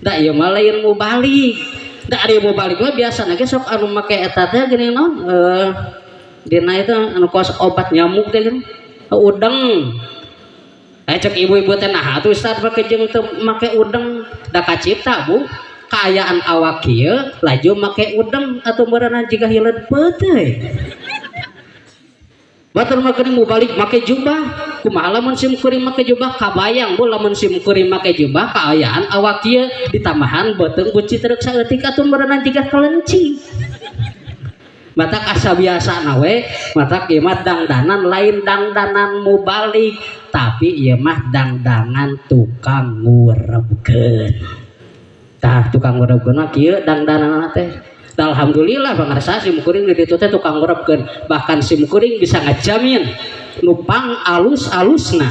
Da ieu mah lain mubalig. Da ari mubalig mah biasana ge sok anu make eta teh geuning naon dina itu anu kos obat nyamuk teh geuning udeng. Cek ibu-ibu teh nah atuh Ustaz make jeung teu make udeng da kacipta Bu. Kaayaan awak kieu laju make udeng atuh meureunna jiga hileud peuteuy. Batur mah geuning mubalig make jubah. Kumaha lamun sim kuring make jubah kabayang Bu lamun sim kuring make jubah kaayaan awak kieu ditambahan beuteung bucitreuk saeutik atuh meureunna jiga kelenci. Matak asa biasana we, matak ieu mah dangdanan lain dangdanan mubalig, tapi ieu mah dangdangan tukang ngurebkeun. Tah tukang ngurebkeun mah kieu dangdananna teh. Alhamdulillah pangarsa sim kuring di ditu teh tukang ngurebkeun, bahkan sim kuring bisa ngajamin nupang alus-alusna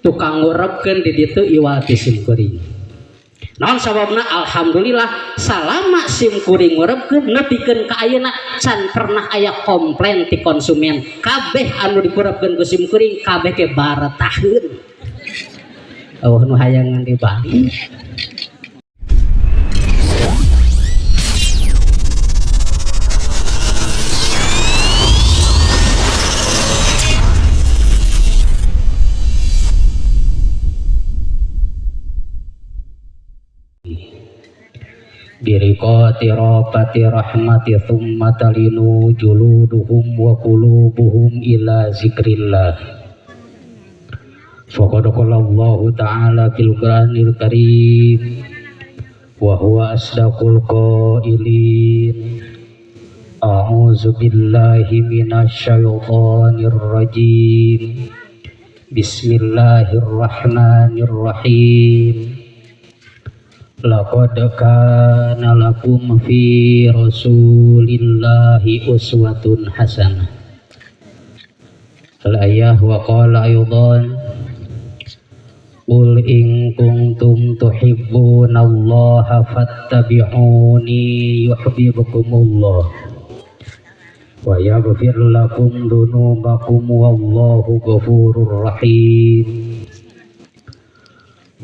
tukang ngurebkeun di ditu iwal ti sim kuring. Naon sababna? Alhamdulillah salama sim kuring ngurebkeun nepikeun ka ayeuna can pernah aya komplain ti konsumen. Kabeh anu dikurebkeun ku sim kuring kabeh ge baretaheun. Eueuh nu hayangan di Bali. Biriqati rafati rahmati thumma talinu juluduhum wa qulubuhum ila zikrillah. Faqad qala Allahu ta'ala fil Qur'anil Karim wa huwa asdaqul qailin. A'udzu billahi minasyaitonir rajim. Bismillahirrahmanirrahim. Laqad kana lakum fi rasulillahi uswatun hasanah. Al-ayah wa qala aydan Qul in kuntum tuhibbunallaha fattabi'uni yuhibbukumullah wa yaghfir lakum dzunubakum wallahu ghafurur rahim.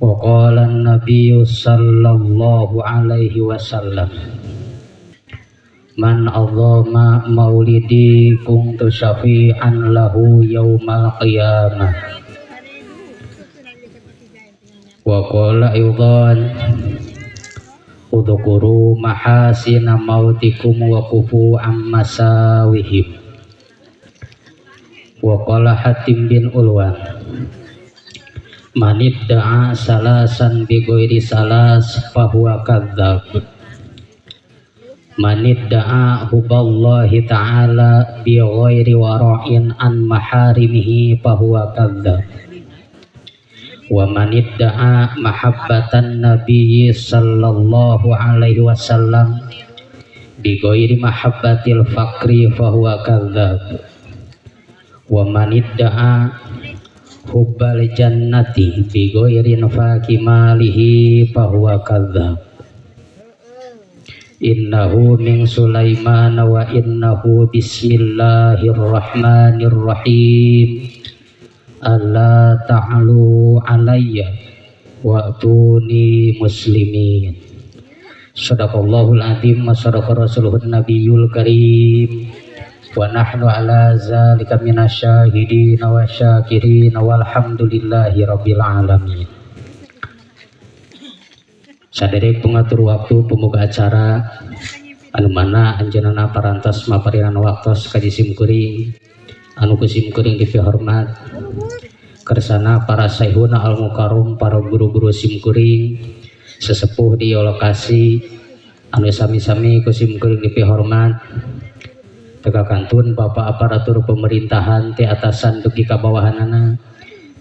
Wa qala an-nabiyyu sallallahu alaihi wasallam man azama maulidi kuntu syafi'an lahu yaumal qiyamah. Wa qala aidan udhkuru mahasina mautikum wa kufu amma sawihim. Wa qala Hatim bin Ulwan manidda'a salasan bi ghairi salas fahuwa kadzdzab. Manidda'a huballahi ta'ala bi ghairi wara'in an maharimihi fahuwa kadzdzab. Wa manidda'a mahabbatan nabiyyi sallallahu alaihi wasallam bi ghairi mahabbatil faqri fahuwa kadzdzab. Wa manidda'a hubbal jannati bi ghairi nafaqi malihi fahuwa kadzdzab. Innahu min Sulaiman wa innahu bismillahirrahmanirrahim. Alla ta'lu alayya wa'tuni muslimin. Shadaqallahul azim wa sadaqa rasuluhun nabiyul karim. Wa nahnu ala zalika minasyahidin wa syakirin walhamdulillahi rabbil alamin. Saderek pengatur waktu pembuka acara anu mana anjeunna parantos maparinan waktos ka sim kuring anu ku sim kuring dipihormat kersana para saihuna al mukarram para guru-guru sim kuring sesepuh di lokasi anu sami-sami ku sim kuring dipihormat teka kantun bapak aparatur pemerintahan ti atasan dugi ka bawahanana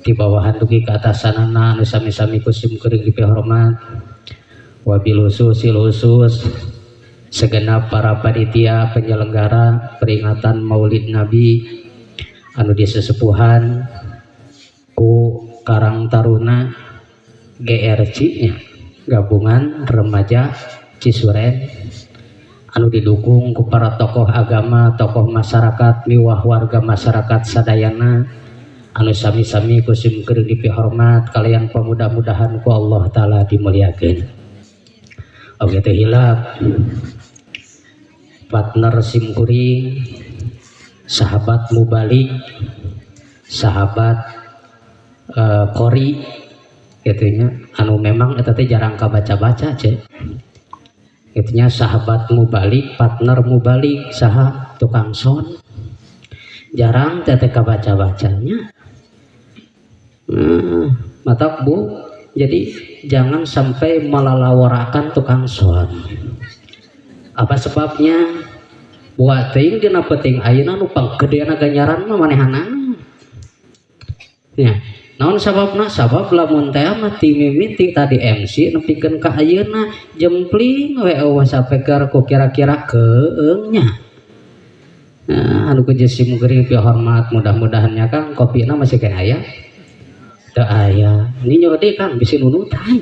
ti bawahan dugi ka atasanana anu sami-sami ku sim kuring dipihormat wabil khususil khusus segenap para panitia penyelenggara peringatan Maulid Nabi anu disesepuhan ku Karang Taruna GRC nya Gabungan Remaja Cisuren anu didukung ku para tokoh agama, tokoh masyarakat, miwah warga masyarakat sadayana Anu sami-sami ku sim kuring dipihormat kalian pemudah-mudahan ku Allah Ta'ala dimuliakeun. Oke teh hilap partner sim kuring, sahabat mubalik, sahabat kori gitunya, anu memang eta teh jarang kabaca-baca ce. Itunya sahabat mubalik, partner mubalik, saha tukang son. Jarang teh kabaca-bacanya. Matak bu, jadi jangan sampai melalaworakan tukang son. Apa sebabnya? Buat teuing dina peuting ayeuna nu panggedena ganjaran mah manehanana. Ya, naon sababna? Sabab lamun teh mah ti mimiti tadi MC nepikeun ka ayeuna jempling we eueuh sapeker ku kira-kira keungnya. Nah, anu ku sim kuring pihormat, mudah-mudahannya Kang kopina masih kena aya. Teu aya. Ini nyode Kang bisi nunutan.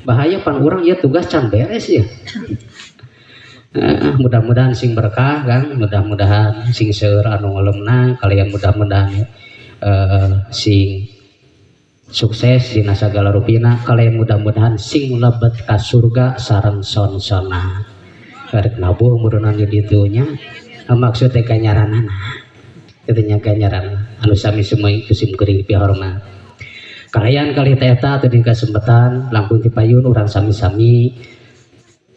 Bahaya pan urang ieu tugas can beres ya. Mudah-mudahan sing berkah Kang, mudah-mudahan sing seueur anu ngelemna kalian, mudah-mudahan sing sukses dina sagala rupina kalian, mudah-mudahan sing lebet ka surga sareng son-sona. Rek nabuh mureunan di ditu nya, maksud teh ganjaranana. Kitu nya ganjaran anu sami semua ku sim kuring pihormat. Kalian kali teh eta teu kesempatan langkung tipayun urang sami-sami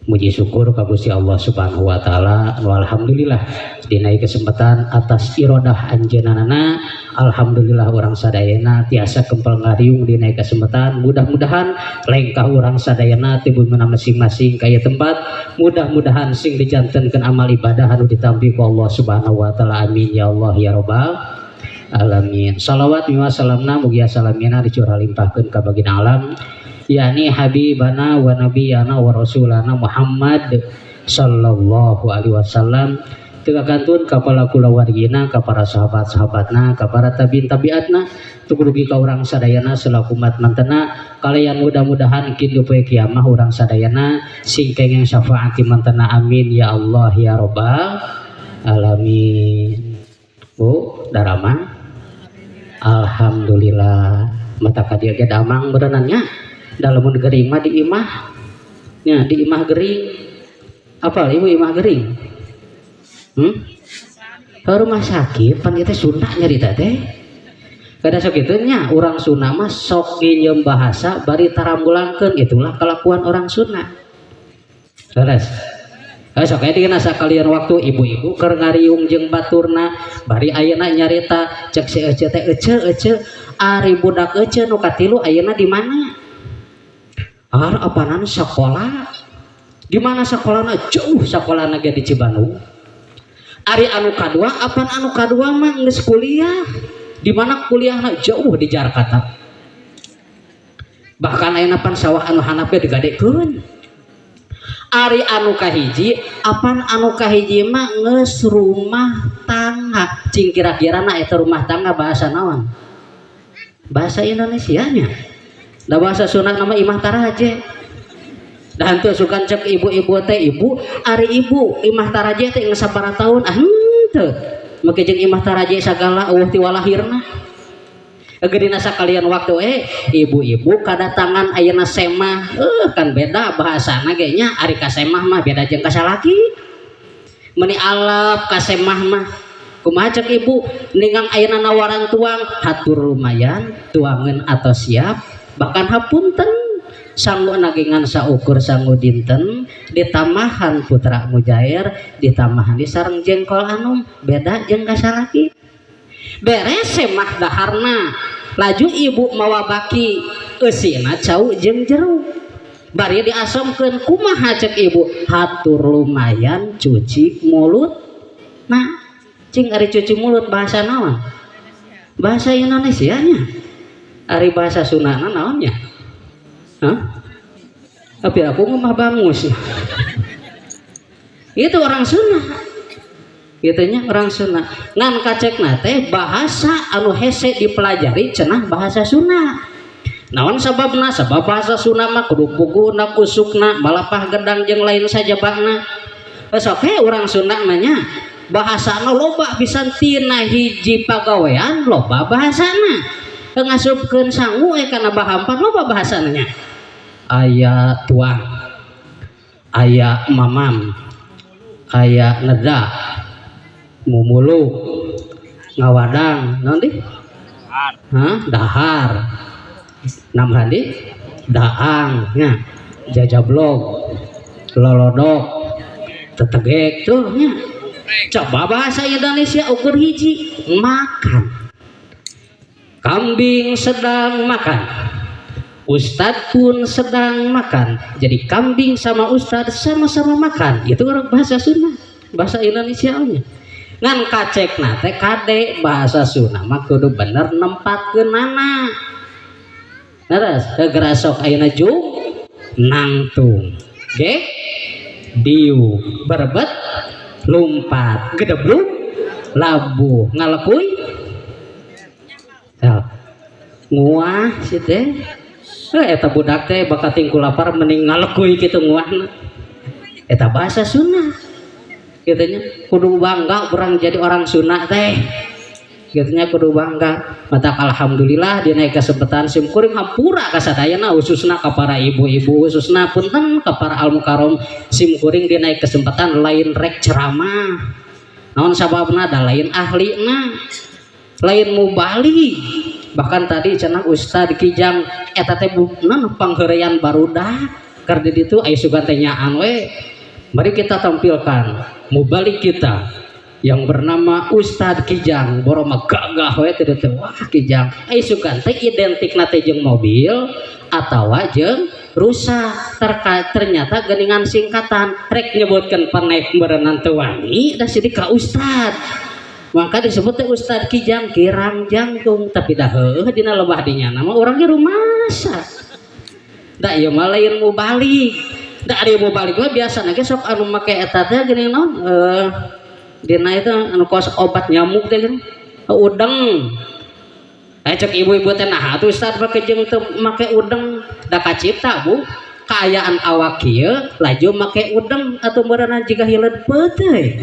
muji syukur ka Gusti Allah Subhanahu wa taala. Alhamdulillah dinai kesempatan atas irodah anjeunana, alhamdulillah urang sadayana tiasa kempel ngariung dinai kesempatan. Mudah-mudahan lengkah urang sadayana ti bumina masing-masing ka ieu tempat, mudah-mudahan sing dijantenkeun amal ibadah anu ditampi ku Allah Subhanahu wa taala. Amin ya Allah ya rabbal alamin. Salawat wa salamna mugia salamina dicurah limpahkeun ka baginda alam, yakni habibana wa nabiyana wa rasulana Muhammad sallallahu alaihi wasallam, teu kantun ka para kulawargina, ka para sahabat-sahabatna, ka para tabiin tabiatna, tugurugi ka urang sadayana selaku umat mantena kalian. Mudah-mudahan kindu poe kiamah urang sadayana sing kenging syafaat mantena. Amin ya Allah ya rabbal alamin. Bu darama alhamdulillah mata ka dieu ge damang berenannya. Dalamun gering mah di imah nya, di imah gering. Apa ibu imah gering? Ke rumah sakit pan ieu teh Sunda nyarita teh. Kada sok kitu nya, urang Sunda mah sok nginjem bahasa bari tarambulangkeun, itulah kelakuan orang Sunda. Leres. Sok aya dina sakalian waktu ibu-ibu keur ngariung jeung baturna bari ayeuna nyarita, cek si ece teh, "Ece, ece, ari budak ece nu katilu ayeuna di mana?" "Ar apanan sekolah." "Di mana sekolahna?" "Jauh sekolahna ge di Cibandung." "Ari anu kadua?" "Apan anu kadua mah geus kuliah." "Di mana kuliahna?" "Jauh di Jakarta." Bahkan ayeuna pan sawah anu handap ge digadekeun. "Ari anu kahiji?" "Apan anu kahiji mah geus rumah tangga." Cing kira-kira na eta rumah tangga bahasa naon? Bahasa Indonesia nya. Da bahasa Sunda nama imah taraje. Da henteu sukan cek ibu-ibu teh, "Ibu, ari ibu imah taraje teh geus sabaraha tahun?" "Ah henteu. Make jeung imah taraje sagala eueuh ti walahirna." Dina sakalian waktu ibu-ibu kadatangan ayeuna semah, kan beda bahasana ge nya, ari ka semah mah beda jeung ka salaki, meuni alap ka semah mah. Kumaha cek ibu ningang ayeuna nawaran tuang? "Hatur lumayan, tuangeun atau siap, bahkan hapunten sangu nagingan saukur sangu dinten, ditambahan putra mujair, ditambahan di sareng jengkol anum." Beda jeung ka salaki. Beres semah daharna, laju ibu mawa baki eusina cau jeung jeruk bari diasomkeun. Kumaha cek ibu? "Hatur lumayan, cuci mulut." Nah, cing ari cuci mulut bahasa naon? Bahasa Indonesia nya. Ari bahasa Sundana naonnya? Hah? Tapi aku mah bangus itu orang Sunda gitunya, orang Sunda ngan kacekna teh bahasa anu hese dipelajari cenah bahasa Sunda. Naon sababna? Sabab bahasa Sunda mah kudu puguna, kusukna, malapah gedang jeung lain sajabana. Sok he urang Sunda mah nya. Bahasana loba pisan, tina hiji pagawean loba bahasana. Ngasupkeun sangu kana bahampan loba bahasana nya. Aya tuang, aya mamam, aya neda, mumuluk, ngawadang, naon deui? Hah? Dahar. Nambahan deui? Daang nya, jajablog, lolodok, tetegek tuh nya. Coba bahasa Indonesia ukur hiji, makan. Kambing sedang makan, ustadz pun sedang makan. Jadi kambing sama ustadz sama-sama makan. Itu orang bahasa Sunda, bahasa Indonesia nya. Ngan kacekna teh kade, bahasa Sunda mah kudu bener nempatkeunana. Leres, geura sok ayeuna jung nangtung. Ge diu berebet lumpat, gedebluk labuh, ngalekuy nguah si teh. Eta budak teh bakal tingku lapar mending ngalekuy kitu nguahna. Eta bahasa Sunda gitunya. Kudu bangga urang jadi orang Sunda teh gitunya, kudu bangga. Matak alhamdulillah dina kesempatan sim kuring hampura ka sadayana, khususna ka para ibu-ibu, khususna punten ka para almukarom. Sim kuring dina kesempatan lain rek ceramah. Naon sababna? Da lain ahlina, lain mubalig. Bahkan tadi cenah Ustad Kijang eta teh naon pangheureuyan barudak keur di ditu, aya sugan teh nyaan we. Mari kita tampilkan mubalig kita yang bernama Ustad Kijang. Boroma gagah we teh teh. Wah, Kijang, aya sugan teh identikna teh jeung mobil atawa jeung rusa. Ternyata geningan singkatan rek nyebutkeun penek meureunnan teu wani da sidik ka Ustad, maka disebut teh Ustad Kijang kirang jangkung. Tapi dah heuh dina lebah dinya nama urang ge rumasa da ieu mah lain mubalig. Da ari mubalig mah biasana ge sok anu make eta teh geuning naon, dina itu anu kos obat nyamuk teh geuning udeng. Cek ibu-ibu teh, nah atuh Ustad make jeung teu make udeng. Da kacipta, Bu, kaayaan awak kieu laju make udeng atuh meureunna jiga hileud peuteuy.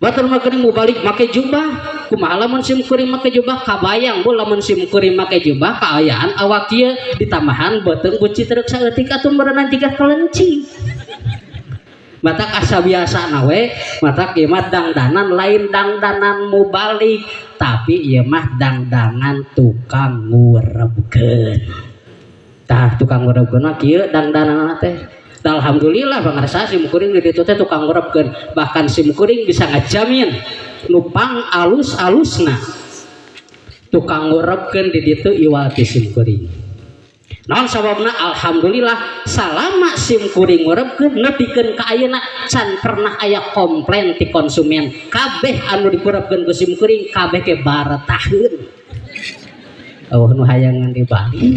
Batur mah geuning mubalig make jubah. Kumaha lamun sim kuring make jubah? Kabayang, Bu, lamun sim kuring make jubah kaayaan awak kieu ditambahan beuteung bucitreuk saeutik atuh meureunna jiga kelenci. Matak asa biasa we. Matak ieu mah dangdanan lain dangdanan mubalig, tapi ieu mah dangdangan tukang ngurebkeun. Tah, tukang ngurebkeun mah kieu dangdananna teh. Alhamdulillah pangarsa sim kuring di ditu teh tukang ngurebkeun. Bahkan sim kuring bisa ngajamin nupang alus-alusna tukang ngurebkeun di ditu iwal ti sim kuring. Naon sababna? Alhamdulillah salama sim kuring ngurebkeun nepikeun ka ayeuna can pernah aya komplain ti konsumen. Kabeh anu dikurebkeun ku sim kuring kabeh ke baretaheun. Oh, nu hayangan di Bali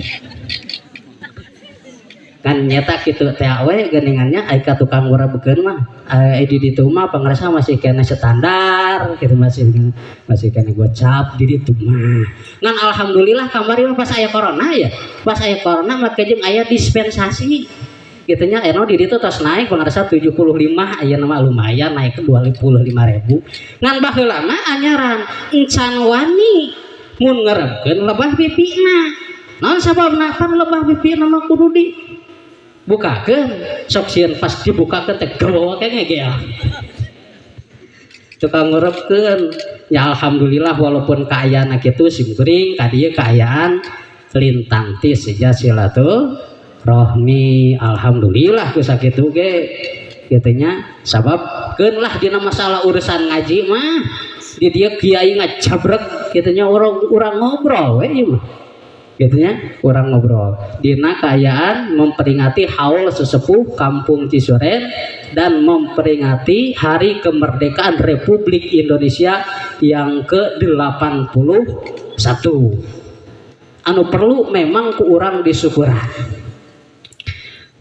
kan nyata kitu teh we geuningannya. Ai ka tukang ngurebkeun mah di ditu mah pangrasa masih kena standar gitu, masih masih kena gocap di ditu mah. Ngan alhamdulillah kamari mah pas aya corona ya, pas aya corona mah jeung aya dispensasi gitu nya. Eno di ditu tos naik pangrasa 75, aya mah lumayan naik ke 25.000. Ngan baheula mah anyaran encan wani mun ngerebkeun lebah pipina. Naon sababna? Pan lebah pipina mah kudu di bukakeun, sok sieun pas dibukakeun teh gawa kene ge ya tukang ngurebkeun ya. Alhamdulillah walaupun kaayaan kitu sim kuring ka dieu kaayaan lintang tis seja silaturahmi, alhamdulillah ku sakitu ge kitu nya. Sabab keun lah dina masalah urusan ngaji mah di dieu kiai ngajabrek kitu nya, urang ngobrol we ieu mah gitu nya. Urang ngobrol dina kaayaan memperingati haul sesepuh Kampung Cisuren dan memperingati Hari Kemerdekaan Republik Indonesia yang ke-81 anu perlu memang ku urang disyukuran.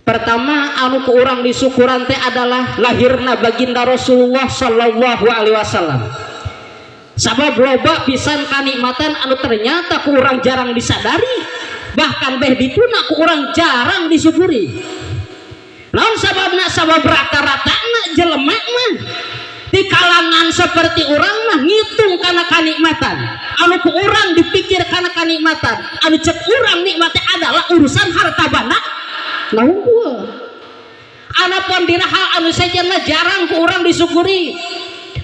Pertama anu ku urang disyukuran teh adalah lahirna baginda Rasulullah sallallahu alaihi wasallam. Sabab loba pisan kanikmatan anu ternyata ku urang jarang disadari, bahkan beh dituna ku urang jarang disyukuri. Naon sababna? Sabab rata-ratana jelema mah Di kalangan seperti urang mah ngitung kana kanikmatan anu ku urang dipikir kana kanikmatan anu cek urang nikmatnya adalah urusan harta banda. Nah, anapun dina hal anu sejenna jarang ku urang disyukuri,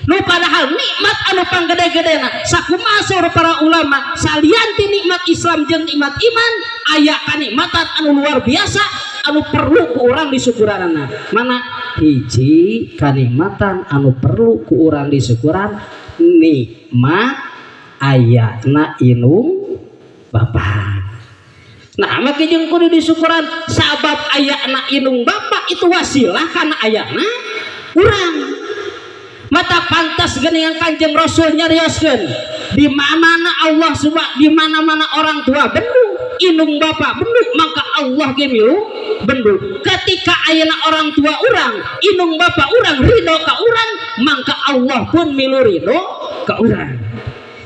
nu padahal nikmat anu panggede-gedena, sakumaha saur para ulama, salian ti nikmat Islam jeung nikmat iman, aya kanikmatan anu luar biasa anu perlu ku urang disyukuranana. Mana hiji kanikmatan anu perlu ku urang disyukuran? Nikmat ayana indung bapak. Nah, make jeung kudu disyukuran, sabab ayana indung bapak itu wasilah kana ayana urang. Mata pantas geningan Kanjeng Rasul nyarioskeun, di mana-mana Allah subhanahu, di mana-mana orang tua bendu, indung bapak bendu, maka Allah ge milu bendu. Ketika ayeuna orang tua urang, indung bapak urang ridho ka urang, maka Allah pun milu ridho ka urang.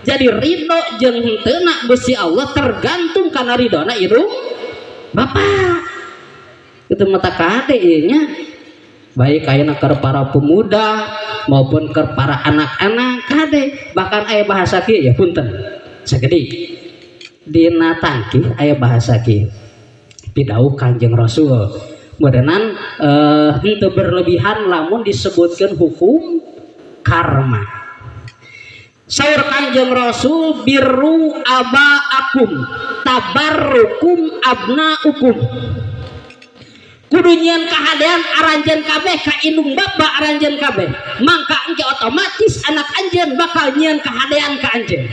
Jadi ridho jeung henteu Gusti Allah tergantung kana ridhona indung bapak. Itu mata kade ieu nya, baik ayeuna keur para pemuda maupun ke para anak-anak, kade. Bahkan aya bahasa kieu ya, punten sakedik, dina tangkih aya bahasa kieu, pidauh Kanjeng Rasul. Mudahan henteu berlebihan lamun disebutkan hukum karma. Saur Kanjeng Rasul, "Birru abaakum tabarrukum abnaukum." Kudu nyieun kahadean aranjeun kabeh ka indung bapa aranjeun kabeh, mangka engke otomatis anak anjeun bakal nyieun kahadean ka anjeun.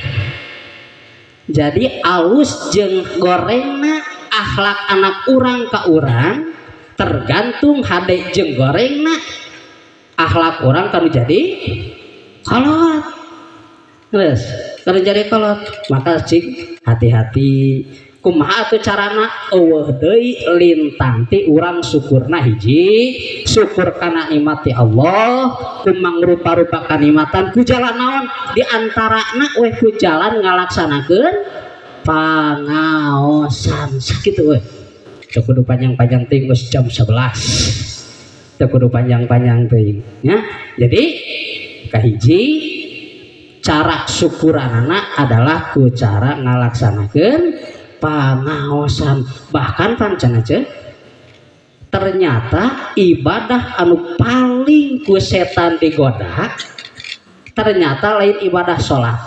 Jadi alus jeung gorengna akhlak anak urang ka urang tergantung hade jeung gorengna akhlak urang kanu jadi kolot. Terus kalau jadi kolot, maka cik hati-hati. Kumaha atuh carana? Euweuh deui lintang ti urang syukurna. Hiji, syukur kana nikmat ti Allah ku mangrupa-rupa kanikmatan. Ku jalan naon? Di antarana we ku jalan ngalaksanakeun pangaosan. Sakitu we, teu kudu panjang-panjang teuing, geus jam 11, teu kudu panjang-panjang teuing nya. Jadi kahiji, cara syukuranana adalah ku cara ngalaksanakeun pangaosan. Bahkan pancen aja ternyata ibadah anu paling ku setan digoda ternyata lain ibadah sholat.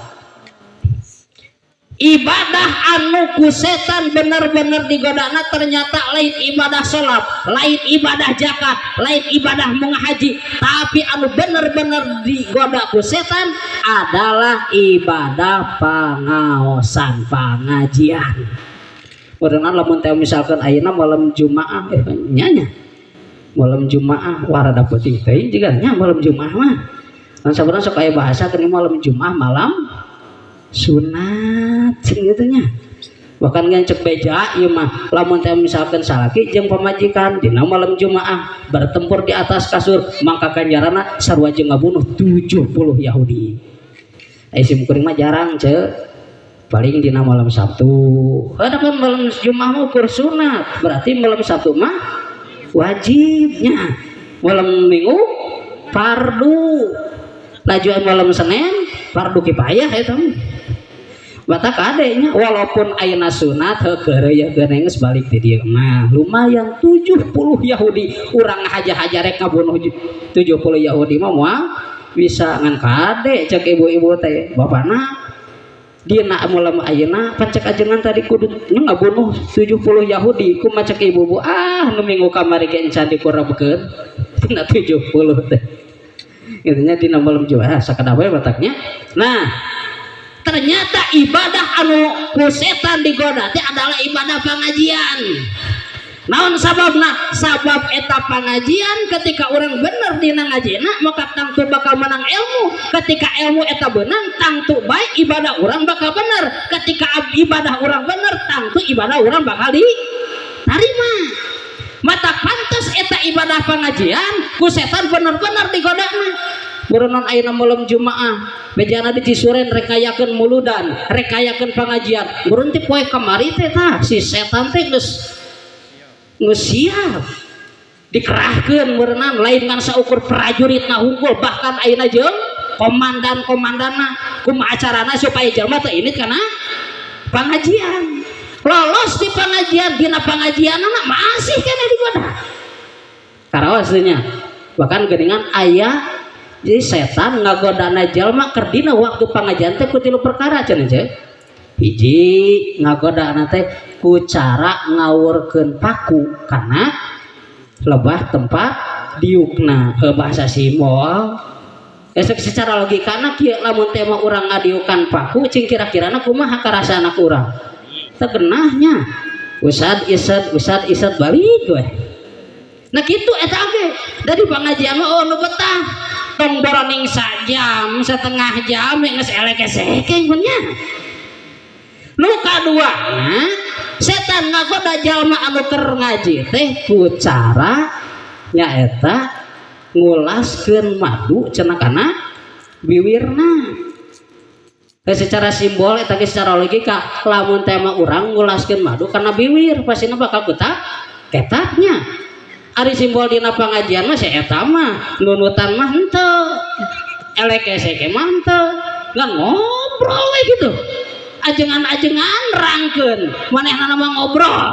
Ibadah anu ku setan bener-bener digodana ternyata lain ibadah sholat, lain ibadah zakat, lain ibadah menghaji, tapi anu bener-bener digoda ku setan adalah ibadah pangaosan, pengajian. Mudah-mudahan lamun teh misalkan ayeuna malam Jumaah, nyanya malam Jumaah, wah, rada peuting teuing jiga nya malam Jumaah mah. Kan sabenerna sok aya bahasa geuning, malam Jumaah malam sunat gitu nya. Bahkan ngan cek beja ieu mah, lamun teh misalkan salaki jeung pamajikan dina malam Jumaah bertempur di atas kasur, mangka ganjaranna sarua jeung ngabunuh 70 Yahudi. Ai sim kuring mah jarang, cek, paling dina malam Sabtu. Ada kan malam Jumaah mah ukur sunat, berarti malam Sabtu mah wajibnya, malam Minggu fardu, laju malam Senin fardu kifayah. Eta mata kadenya walaupun ayeuna sunat heuh ya geus balik di dieu mah lumayan 70 Yahudi. Urang haja-haja rek ngabunuh 70 Yahudi mah moal bisa, ngan kade cek ibu-ibu teh, bapana dina malam ayeuna pancek ajengan tadi kudu ngabunuh 70 Yahudi. Kumaha cek ibu-ibu? Ah, nu minggu kamari ge encan dikurabkeun dina 70 teh. Intinya dina malam Jumat sakada we bataknya. Nah, ternyata ibadah anu ku setan digoda teh adalah ibadah pengajian. Naon sababna? Sabab eta pengajian, ketika orang bener dina ngajina, maka tangtu bakal menang ilmu. Ketika ilmu eta benang, tangtu baik ibadah orang bakal bener. Ketika ibadah orang bener, tangtu ibadah orang bakal diterima. Mata pantas eta ibadah pengajian ku setan bener-bener digodana. Burunan ayeuna malam Jumaah bejana di Cisuren rekayakeun muludan, rekayakeun pengajian. Burun ti poe kamari teh tah si setan teh geus geus siap. Dikerahkeun meureunnan lain ngan saukur prajuritna hungkul, bahkan ayeuna jeung komandan-komandanna. Kumaha carana supaya jalma teh ini kana pengajian, lolos di pengajian, dina pengajianana masih keneh digoda. Karaos nya, bahkan geuningan aya. Jadi setan ngagodana jalma keur dina waktu pengajian teh ku tilu perkara cenah ce. Hiji, ngagodana teh ku cara ngawurkeun paku kana lebah tempat diukna. Bahasa simbol esok secara logikana kieu, lamun teh mah urang ngadiukan paku, cing kira-kirana kumaha karasana urang? Teu genahnya, usad isad usad isad balik we. Nah, kitu eta ge dari pengajian mah, oh, nu betah tong boroning sajam setengah jam geus elek esek nya. Nu kadua, nah, setan ngagoda jalma anu keur ngaji teh ku cara nyaeta ngulaskeun madu cenah kana biwirna. Teh secara simbol eta ge secara logika, lamun teh mah urang ngulaskeun madu kana biwir pastina bakal ketak ketaknya. Ari simbol dina pangajian mah si eta mah nunutan mah henteu, elek esek mah henteu, ngan ngobrol we gitu, ajengan-ajengan rangkeun manehna mah ngobrol.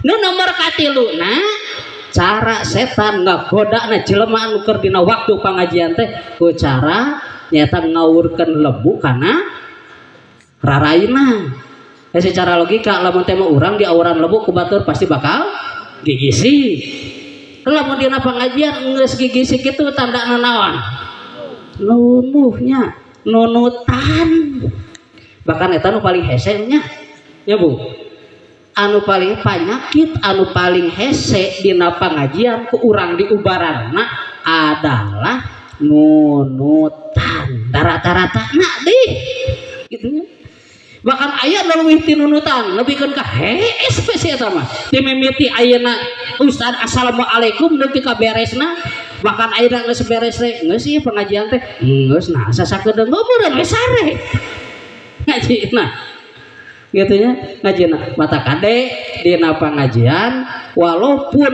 Nu nomor katiluna, cara setan ngagodana jelema anu keur dina waktu pangajian teh ku cara nyata ngawurkeun lebu kana raraina. Secara logika lamun teh mah urang diawuran lebu ku batur pasti bakal gigisi. Lamun dina pangajian geus gigisi kitu tandana naon? Nunuhnya, nunutan. Bahkan eta nu paling hese nya. Ya Bu. Anu paling panyakit anu paling hese dina pangajian ku urang diubaranna adalah nunutan. Rata-rata na deh gitu nya. Bahkan aya nu leuwih ti nunutan, lebihkeun ka hees we si eta mah. Ti mimiti ayeuna ustad assalamualaikum nepi ka beresna, bahkan ayeuna geus beres teh, geus ieu pengajian teh geus, nah sasakedeung meureun we sare ngaji. Nah, gitu nya ngajina. Mata kade dina pengajian walaupun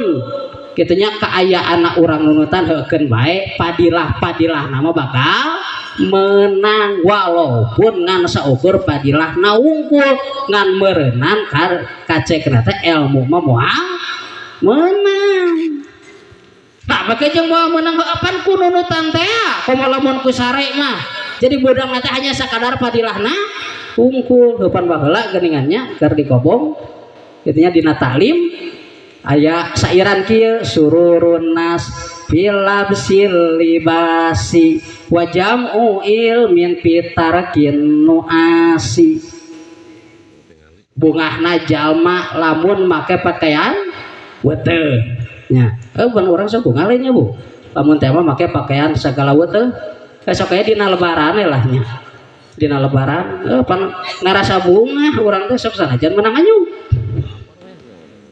kitu nya kaayaan urang nunutan, heukeun bae, padilah padilah nama bakal menang walaupun ngan saukur padilah na wungkul, ngan meureunan kacekna teh ilmu mah moal menang. Tak make jeung moal menang apaan ku nunutan teh, komo lamun ku sare mah. Jadi beudang teh hanya sakadar padilahna wungkul. Depan baheula geuningannya keur dikobong kitu nya dina taklim aya sairan kieu: sururun nas filabsil libasi wa jam'u ilmin fitarkin nuasi. Bungahna jalma lamun make pakaian weteh nya. Bukan urang sok bungah lainnya Bu lamun teh mah make pakaian segala weteh. Sok aya dina lebaran lah nya, dina lebaran pan ngarasa bungah urang teh, sok sanajan menang anyu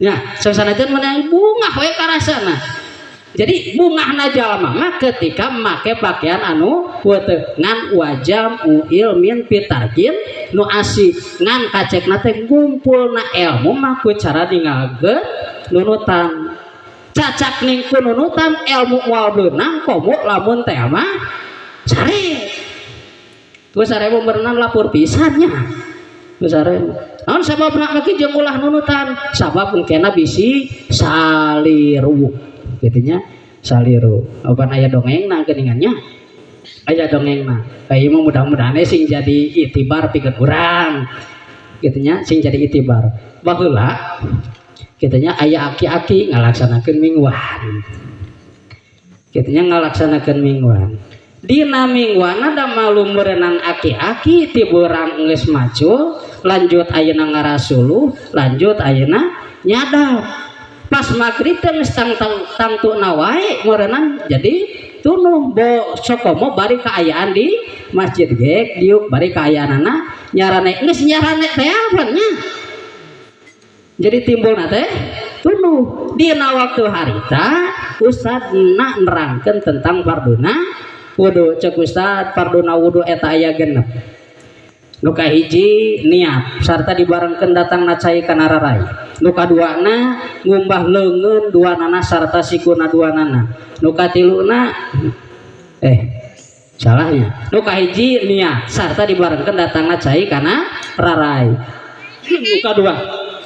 nya, sok sanajan menang bungah we karasana. Jadi bungahna jalma mah ketika make pakaian anu weteh, ngan wajam ilmin pitarkin nu asi, ngan kacekna teh ngumpulna ilmu mah ku cara ninggalkeun nunutan. Cacak ning ku nunutan ilmu moal beunang komo lamun teh mah sare. Ku sare berenang lapor pisannya ku sare. Naon sababna make jeung ulah nunutan? Sabab mungkinna bisi saliru kitu nya, saliru. Apa aya dongengna geuningannya, aya dongengna. Ieu mah mudah-mudahan sing jadi itibar pikeun urang kitu nya, sing jadi itibar. Baheula kitu nya aya aki-aki ngalaksanakeun mingguan kitu nya, ngalaksanakeun mingguan. Dina mingguan da malum meureunan aki-aki ti beurang geus macul, lanjut ayeuna ngarasuluh, lanjut ayeuna nyadap. Pas maghrib teh geus tangtuna wae meureunan jadi tunuh bo sokomo bari kaayaan di masjid ge diuk bari kaayaanana nyarane geus nyarane teh apa nya. Jadi timbulna teh tunuh. Dina waktu harita ustad na nerangkeun tentang farduna wudu. Cek ustad, farduna wudu eta aya 6. Nu kahiji niat sarta dibarengkeun datangna cai kana rarai. Nu kaduana ngumbah leungeun duanana sarta sikuna duanana. Nu katiluna salahnya. Nu kahiji niat sarta dibarengkeun datangna cai kana rarai. Nu kadua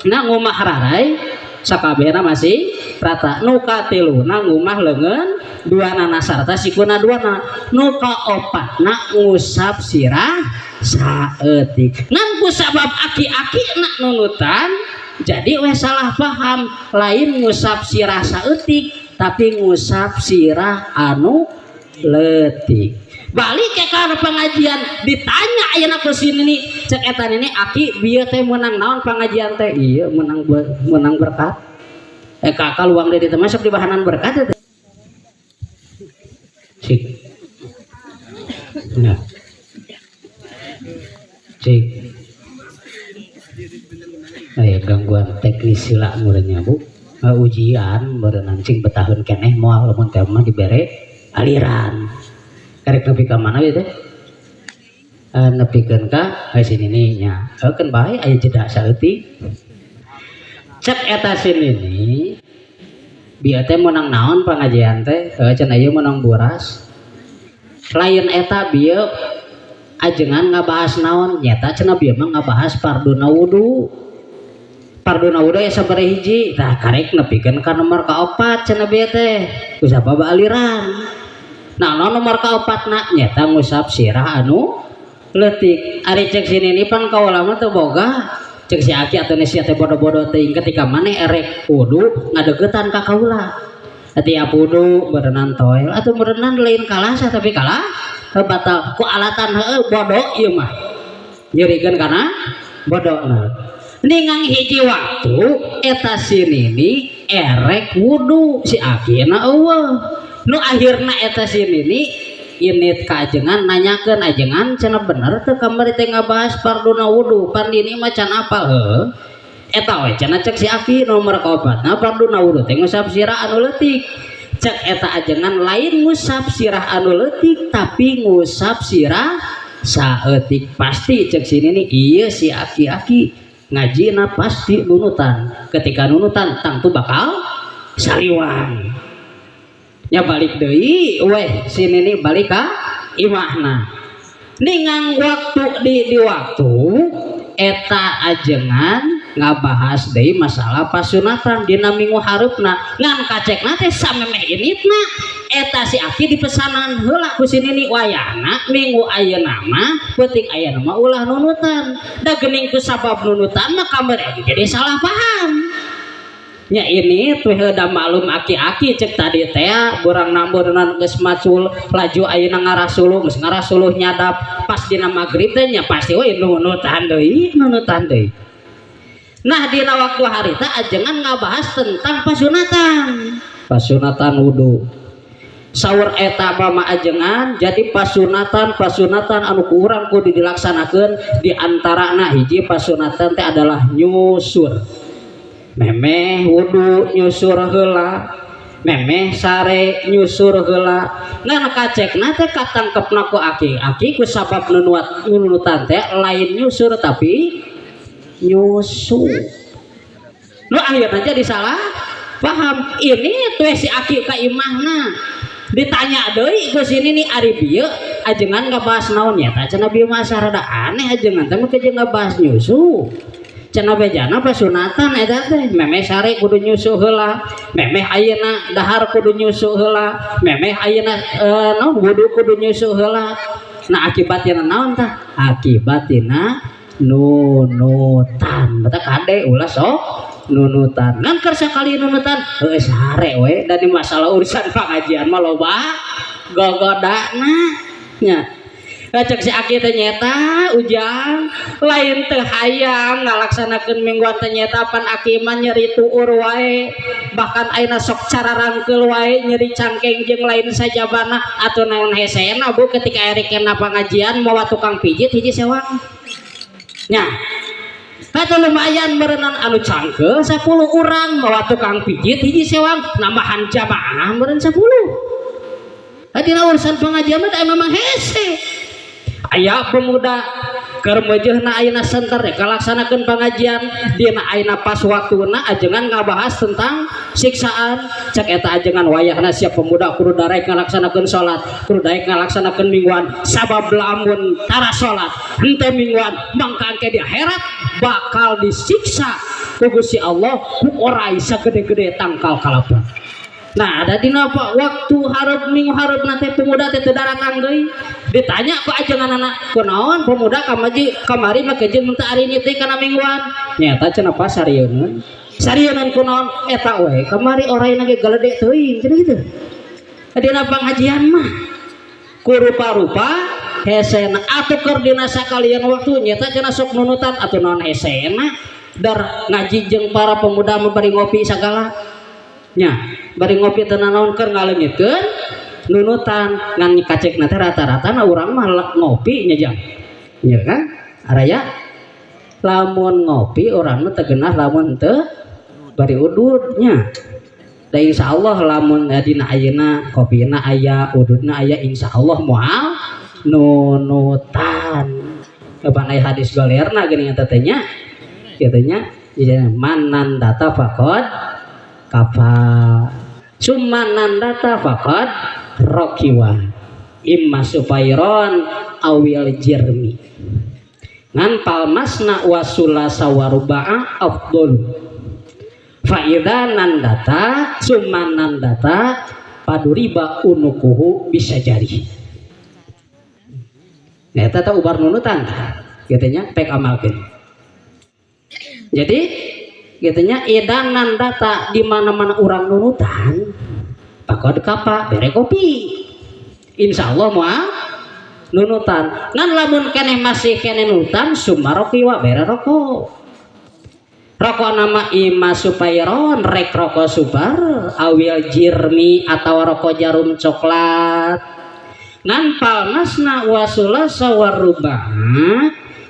na ngumbah rarai sakabehna masih rata. Nu katiluna ngumbah leungeun duanana sarta sikuna duanana. Nu kaopatna ngusap sirah saeutik. Ngan ku sabab aki-aki nak nunutan jadi weh salah paham, lain ngusap sirah saeutik tapi ngusap sirah anu leutik. Balik ke kana pengajian ditanya ayeuna ku si nini, cek eta nini aki bieu teh meunang naon pengajian teh? Iya meunang berkat. Kakak luang deui teh masuk di bahanan berkat teh. Cik. Nah. Cik. Aya gangguan teknis sila meureunnya Bu. Ujian meureun cing betahun keneh moal lamun teh mah dibere aliran. Karek nepi ka mana ieu teh? Nepikeun ka si nini nya. Keun bae aya jeda saeutik. Cek eta si nini bieu teh meunang naon pangajian teh? Cenah ieu meunang buras. Lain eta bieu ajengan ngabahas naon? Nyata cenah bieu mah ngabahas farduna wudu. Farduna wudu aya sabaraha hiji? Tah karek nepikeun ka nomor kaopat cenah bieu teh. Ku sabab aliran. Nah, nomor kaopatna nyata ngusap sirah anu leutik. Ari cek si nini pan kaula mah teu boga. Cek si aki atuh sia teh bodoh-bodoh teuing ketika maneh erek wudu ngadeukeutan ka kaula. Tiap wudu berenang toel atuh berenang lain kalah tapi kalah batal ku alatan heueuh bodoh ieu mah. Nyerikeun kana bodona. Ningang hiji waktu eta si nini erek wudu si akina eueuh. Nu akhirna eta si nini init ka ajengan nanyakeun ajengan cenah bener teu kamari teh ngabahas farduna wudu pan nini mah can apal heueuh. Eta we cenah cek si aki nomor kaopatna farduna wudu teh ngusap sirah anu leutik. Cek eta ajengan lain ngusap sirah anu leutik tapi ngusap sirah saeutik. Pasti cek si nini ieu si aki-aki ngajina pasti nunutan. Ketika nunutan tangtu bakal saliwang. Nya balik deui weh si nini balik ka imahna. Ningang waktu di waktu eta ajengan ngabahas deui masalah pasunatan dina minggu hareupna. Ngan kacekna teh samemeh initna eta si aki dipesanan heula ku si nini wayahna minggu ayeuna mah peuting ayeuna mah ulah nunutan. Da geuning ku sabab nunutan mah kamari jadi salah paham. Nya ini tuh da maklum aki-aki cek tadi teh burang namburna geus macul laju ayeuna ngarasuluh geus ngarasuluh nyadap pas dina magrib teh nya pasti we nunutan deui nunutan deui. Nah dina waktu harita ajengan ngabahas tentang pasunatan. Pasunatan wudu. Saur eta mama ajengan jadi pasunatan anu ku urang kudu dilaksanakeun di antarana hiji pasunatan teh adalah nyusur. Memeh wudu nyusur heula, memeh sare nyusur heula. Ngan kacekna teh katangkepna ku aki-aki ku sabab nunutan teh lain nyusur tapi nyusu. Nu akhirna jadi salah paham. Ini tuh si aki ka imahna. Ditanya deui ku si nini ari bieu ajengan ngabahas naon nya tah cenah bieu mah rada aneh ajengan teh mah jeung ngabahas nyusu. Cenah bejana pasunatan eta teh memeh sare kudu nyusu heula, memeh ayeuna dahar kudu nyusu heula, memeh ayeuna naon wudu kudu nyusu heula. Nah akibatna naon tah? Akibatna nunutan. Mata kade ulah sok nunutan. Ngan keur sakali nunutan heueuh sare we da di masalah urusan pengajian mah loba gogodana nya. Cek si aki teh nyeta ujang lain teu hayang ngalaksanakeun mingguan teh nyeta pan aki mah nyeri tuur wae bahkan ayeuna sok cara rangkeul wae nyeri cangkeng jeung lain sajabana atuh naon hesena Bu ketika erek kena pangajian mawa tukang pijit hiji sewang nya. Kata lumayan meureunan anu cangkeul 10 urang mawa tukang pijit hiji sewang nambahan jamaah meureun 10. Dina urusan pengajian mah memang hese. Aya pemuda Keur meujeuhna ayeuna senter rek ngalaksanakeun pengajian dina ayeuna pas waktuna ajengan ngabahas tentang siksaan. Cek eta ajengan wayahna siap pemuda kudu darek ngalaksanakeun salat, kudu daek ngalaksanakeun mingguan, sabab lamun tara salat henteu mingguan mangka engke di akhirat bakal disiksa ku Gusti Allah ku orai sagede-gede tangkal kalapa. Nah, ada dina apa waktu hareup minggu hareup teh pemuda teh teu daratang deui. Ditanya ku ajengan anak, kunaon pemuda kamaji kamari mah kejeun teu ari teh kana mingguan. Nyata cenah pas sarieun. Sarieun kunaon eta we kamari oraina ge galedek teuing cenah kitu. Dina pangajian mah ku rupa-rupa hesena atuh keur dina sakalian waktu nyata cenah sok nunutan atuh naon hesena dar ngaji jeung para pemuda mah bari ngopi sagala. Nya bari ngopi teu nanaon keur ngaleungitkeun nunutan ngan kacekna teh rata-rata na urang mah ngopi nya jang. Nya kan araya lamun ngopi urang mah teu geunah lamun teu bari udud nya. Da insyaallah lamun dina ayeuna kopina aya ududna aya insyaallah moal nunutan. Kapan aya hadis golerna geuning eta teh nya. Kitu nya manan data faqad kafa sumanan data faqad rokiwa imma supairon awil jirmi ngan palmasna wasulasa waruba'a afdol faida nandata sumanan data paduriba unukuhu bisa jadi. Nah eta teh ubar nunutan kitu nya pek amalkeun. Jadi gitunya idanan data di mana-mana orang nunutan pakod kapa bere kopi insyaallah moal nunutan. Ngan lamun keneh masih keneh nunutan sumarokiwa bere rokok. Rokok nama ima supairon rek rokok subar awil jirmi atau rokok jarum coklat. Ngan palmasna wasulasa warubah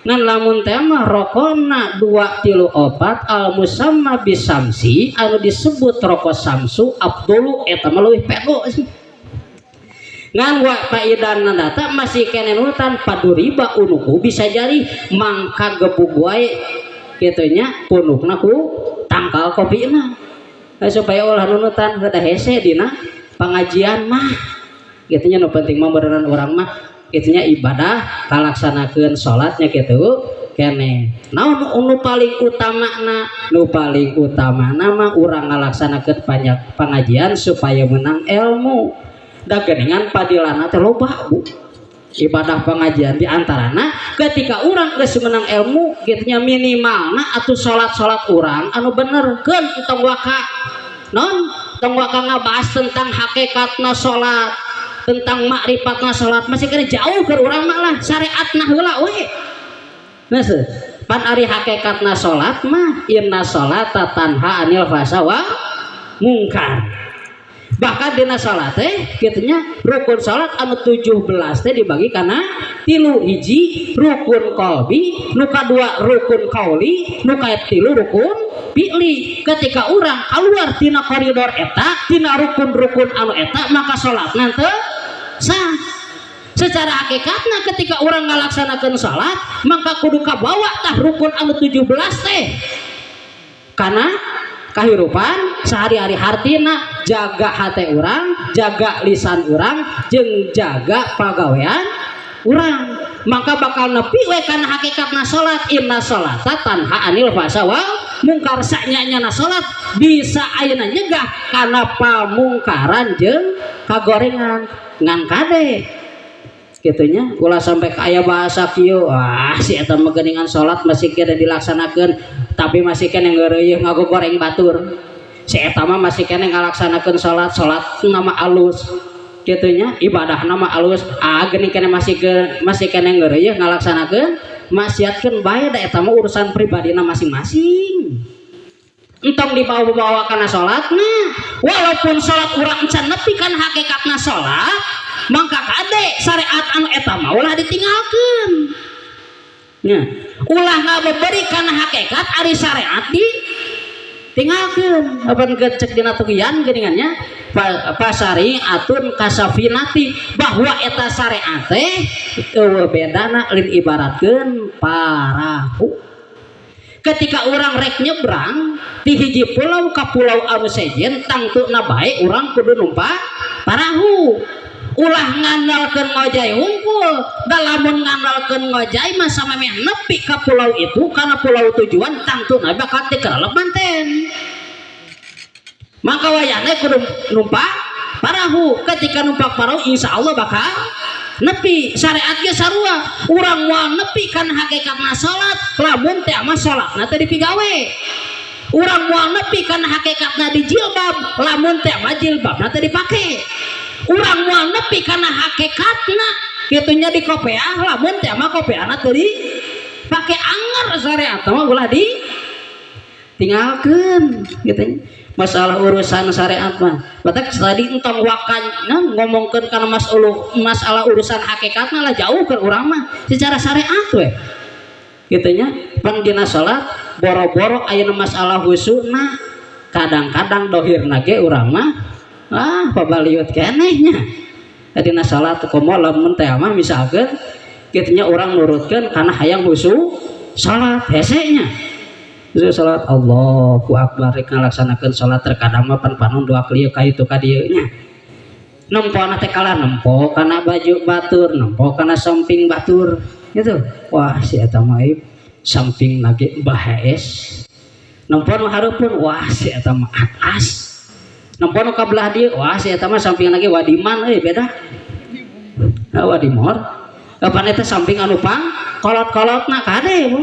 ngan lamun teh mah rokona 2 3 4 al musamma bisamsi anu disebut rokok samsu abdulu eta mah leuwih pego. Ngan wa paidan data masih keneh nutan paduriba unuku bisa jadi mangka gebug wae kitu nya punukna ku tangkal kopina supaya ulah nunutan rada hese dina pengajian mah kitu nya. Nu penting mah beneran urang mah itunya ibadah kalaksanakeun salatnya kitu kene. Naon nu paling utamana? Nu paling utamana mah urang ngalaksanakeun pengajian supaya menang ilmu. Da geuningan padilana teh loba Bu. Ibadah pengajian di antarana ketika urang geus menang ilmu gitunya minimalna atuh salat-salat urang anu bener keun tong waka non tong waka ngabahas tentang hakikatna salat, tentang makrifatna salat masih kena jauh ke urang mah lah syariatna heula we. Nah, pan ari hakikatna salat mah inna salata tanha anil fahsya wal mungkar. Bahkan dina salat teh kitunya rukun salat anu 17 teh dibagi kana 3 hiji rukun qalbi, nu kadua rukun qauli, nu katilu rukun fi'li. Ketika urang keluar tina koridor eta, tina rukun-rukun anu eta maka salatna teu sah. Secara hakikatna ketika urang ngalaksanakeun salat maka kudu kabawa tah rukun anu 17 teh. Karena kahirupan sehari-hari hartina jaga hati urang, jaga lisan urang, jeung jaga pagawean urang. Maka bakal nepi we kana hakikatna salat. Inna salata tanha anil fahsya wal mungkar. Sanyanya salat bisa ayeuna nyegah kana pamungkaran jeung kagorengan. Ngan kade kitunya ulah sampai kaya bahasa kieu, wah si eta mah geuningan salat masih kena dilaksanakeun tapi masih kena ngeureuyeuh ngagogoreng batur. Si eta mah masih kena ngalaksanakeun salat, salat nama alus kitunya, ibadah nama alus, ah geuning kena masih kena ngeureuyeuh ngalaksanakeun maksiatkeun bae da eta mah urusan pribadina masing-masing. Entong dibawa-bawa kana salatna, walaupun salat urang can nepi kana hakikatna salat, mangka kade syariat anu eta mah ulah ditinggalkeun. Nya, ulah ngabeberi kana hakikat ari syariat di tinggalkeun apan gecek dina tugian geuningannya pasari atun kasafinati bahwa eta syariat teh eueuh bedana lain ibaratkeun parahu. Ketika urang rek nyebrang di hiji pulau ka pulau anu sejen tangtuna bae urang kudu numpak parahu. Ulah ngandalkeun ngojay hungkul, da lamun ngandalkeun ngojay mah samemeh nepi ka pulau itu kana pulau tujuan tangtuna bakal dikerelep manten. Maka wayahna kudu numpak parahu. Ketika numpak parahu insyaallah bakal nepi. Syariat ge sarua, urang moal nepi kana hakikatna salat lamun teh mah salatna teh dipigawe. Urang moal nepi kana hakikatna di jilbab lamun teh mah jilbabna teh dipake. Urang moal nepi kana hakikatna kitunya di kopeah lamun teh mah kopeahna teh dipake. Anger syariat mah ulah di tinggalkeun gitu masalah urusan syariat mah. Batak tadi entong wakan ngomongkeun kana masalah urusan hakikat mah lah jauh ke urang mah secara syariat we kitu nya. Pan dina salat boro-boro ayeuna masalah husuna kadang-kadang dohirna ge urang mah ah pabaliut keneh nya. Dina salat komo lamun teh mah misalkeun kitu nya urang nurutkeun kana hayang husu salat hese nya. Salat Allahu Akbar rek ngalaksanakeun salat terkadang mah pan panon dua kali ka itu ka dieu nya. Nempona teh kalah nempo kana baju batur, nempo kana samping batur gitu. Wah si eta mah samping lagi bahees. Nempo nu hareupeun wah si eta mah atas. Nempo nu ka belah dieu wah si eta mah samping lagi wadiman euy beda. Nah, wadimor. Kapan eta samping anu pang kolot-kolotna kade Bu.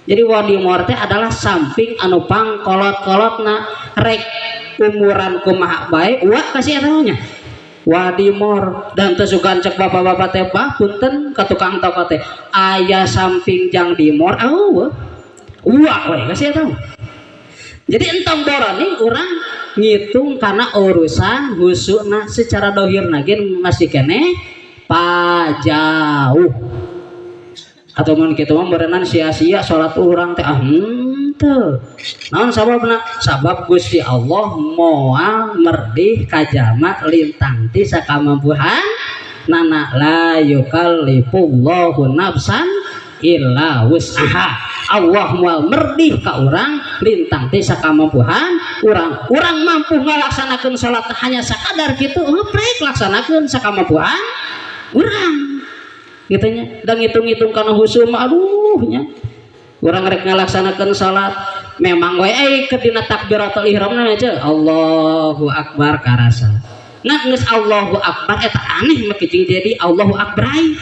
Jadi wadimor teh adalah samping anu pang kolot-kolotna rek umuran kumaha bae uak kasih eta nya. Wadimor dan teu sugan cek bapak-bapak teh bah punten ka tukang toko teh aya samping jang dimor eueuh uak we kasih eta. Jadi entong boroning urang ngitung kana urusan husuna secara dohirna ge masih keneh pajauh. Atau mun kitu mah berenang sia-sia salat urang teh ah henteu. Naon sababna? Sabab Gusti Allah moal merdih ka jalma lintang ti sakamampuhan nana la yukallifullahu nafsan illa wus'aha. Allah moal merdih ka urang lintang ti sakamampuhan urang. Urang mampu ngalaksanakeun salat hanya sakadar kitu, prek laksanakeun sakamampuhan urang. Gitu nya, dan ngitung-ngitung kana husu mah aduh nya. Urang rek ngalaksanakeun salat memang we euy keur dina takbiratul ihramna nya Allahu akbar karasa. Nah geus Allahu akbar eta aneh mah kijing jadi Allahu akbar ai.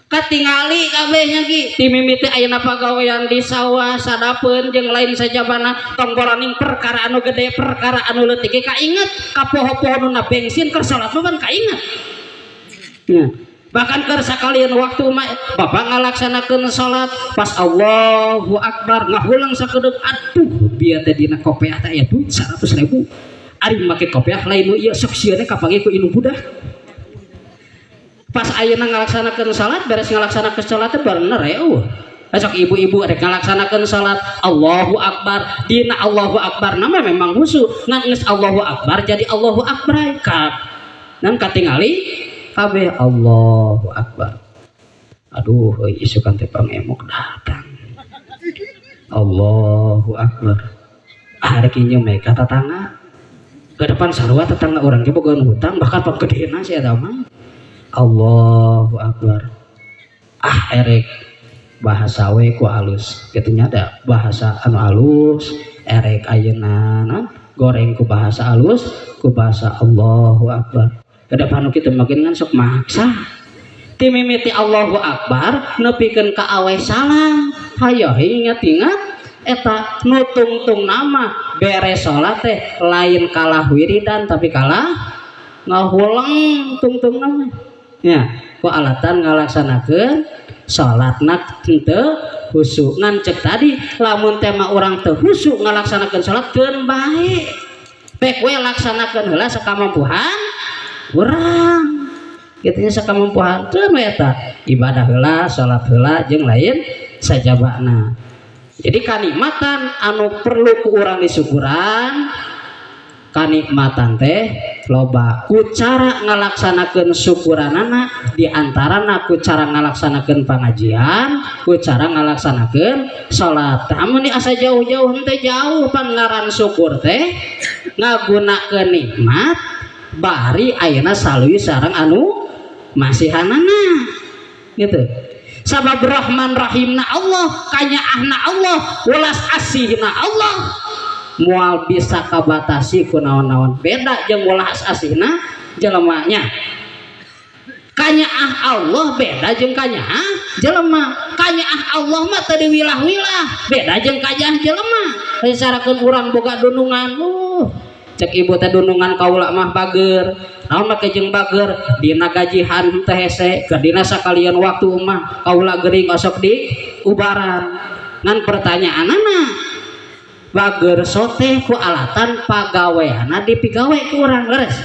Katingali kabeh nya ki ti mimiti ayeuna pagawean di sawah sadapeun jeung lain sajabana tong boroning perkara anu gede perkara anu leutik ge kainget kapoho-poho nu bensin keur salat mah pan kainget. Nya bahkan keur sakalian waktu mah bapak ngalaksanakeun salat pas Allahu akbar ngahulang sakedeuk aduh bieu teh dina kopeah teh aya duit 100.000 ari make kopeah lain nu ieu sok sieun kapanggih ku indung budak. Pas ayeuna ngalaksanakeun salat beres ngalaksanakeun salat teh bener eueuh. Sok ibu-ibu rek ngalaksanakeun salat Allahu akbar dina Allahu akbar nama memang husu ngan geus Allahu akbar jadi Allahu akbar ka nan katingali kabeh Allahu akbar. Aduh euy isukan teh pangemok datang. Allahu akbar. Ah rek inyeum we ka tatangga. Ke depan sarua tetangga urang ge boga hutang bahkan panggedeuna si eta mah. Allahu akbar. Ah erek bahasa we ku alus. Kitu nya da bahasa anu alus, erek ayeuna naon goreng ku bahasa alus, ku bahasa Allahu akbar. Ke depan kitu makin kan sok maksa. Ti mimiti Allahu akbar nepikeun ka aweh salam. Hayo ingat-ingat eta nu tungtung nama beres salat teh lain kalah wiridan tapi kalah ngahulang tungtung nama. Nya, ku alatan ngalaksanakeun salatna henteu khusyuk. Ngan cek tadi lamun tema urang teu khusyuk ngalaksanakeun salat keun bae. Pek we laksanakeun heula sakamampuhan urang. Kitu nya sakamampuhan keun we eta ibadah heula, salat heula jeung lain sajabana. Jadi kanikmatan anu perlu ku urang disyukuran, kanikmatan teh loba. Ku cara ngalaksanakeun syukuranana, diantarana ku cara ngalaksanakeun pengajian, ku cara ngalaksanakeun salat. Amun asa jauh-jauh, henteu jauh, pan ngaran syukur teh ngagunakeun nikmat bari ayeuna saluyu sareng anu masihanana gitu. Sabab Rahman Rahimna Allah, kanyaahna Allah, welas asihna Allah moal bisa kabatasi ku naon-naon. Beda jeung welas asihna jelemanya. Kanyaah Allah beda jeung kanyaah jelema. Kanyaah Allah mah teu diwilah-wilah, beda jeung kanyaah jelema. Sarakeun urang boga dunungan, cek ibu teh dunungan kaula mah bager. Naon make jeung bager? Dina gajihan teh hese, keur dina sakalian waktu mah kaula gering osok di ubaran. Ngan pertanyaanana, bager sote ku alatan pagaweana dipigawe ku urang, leres?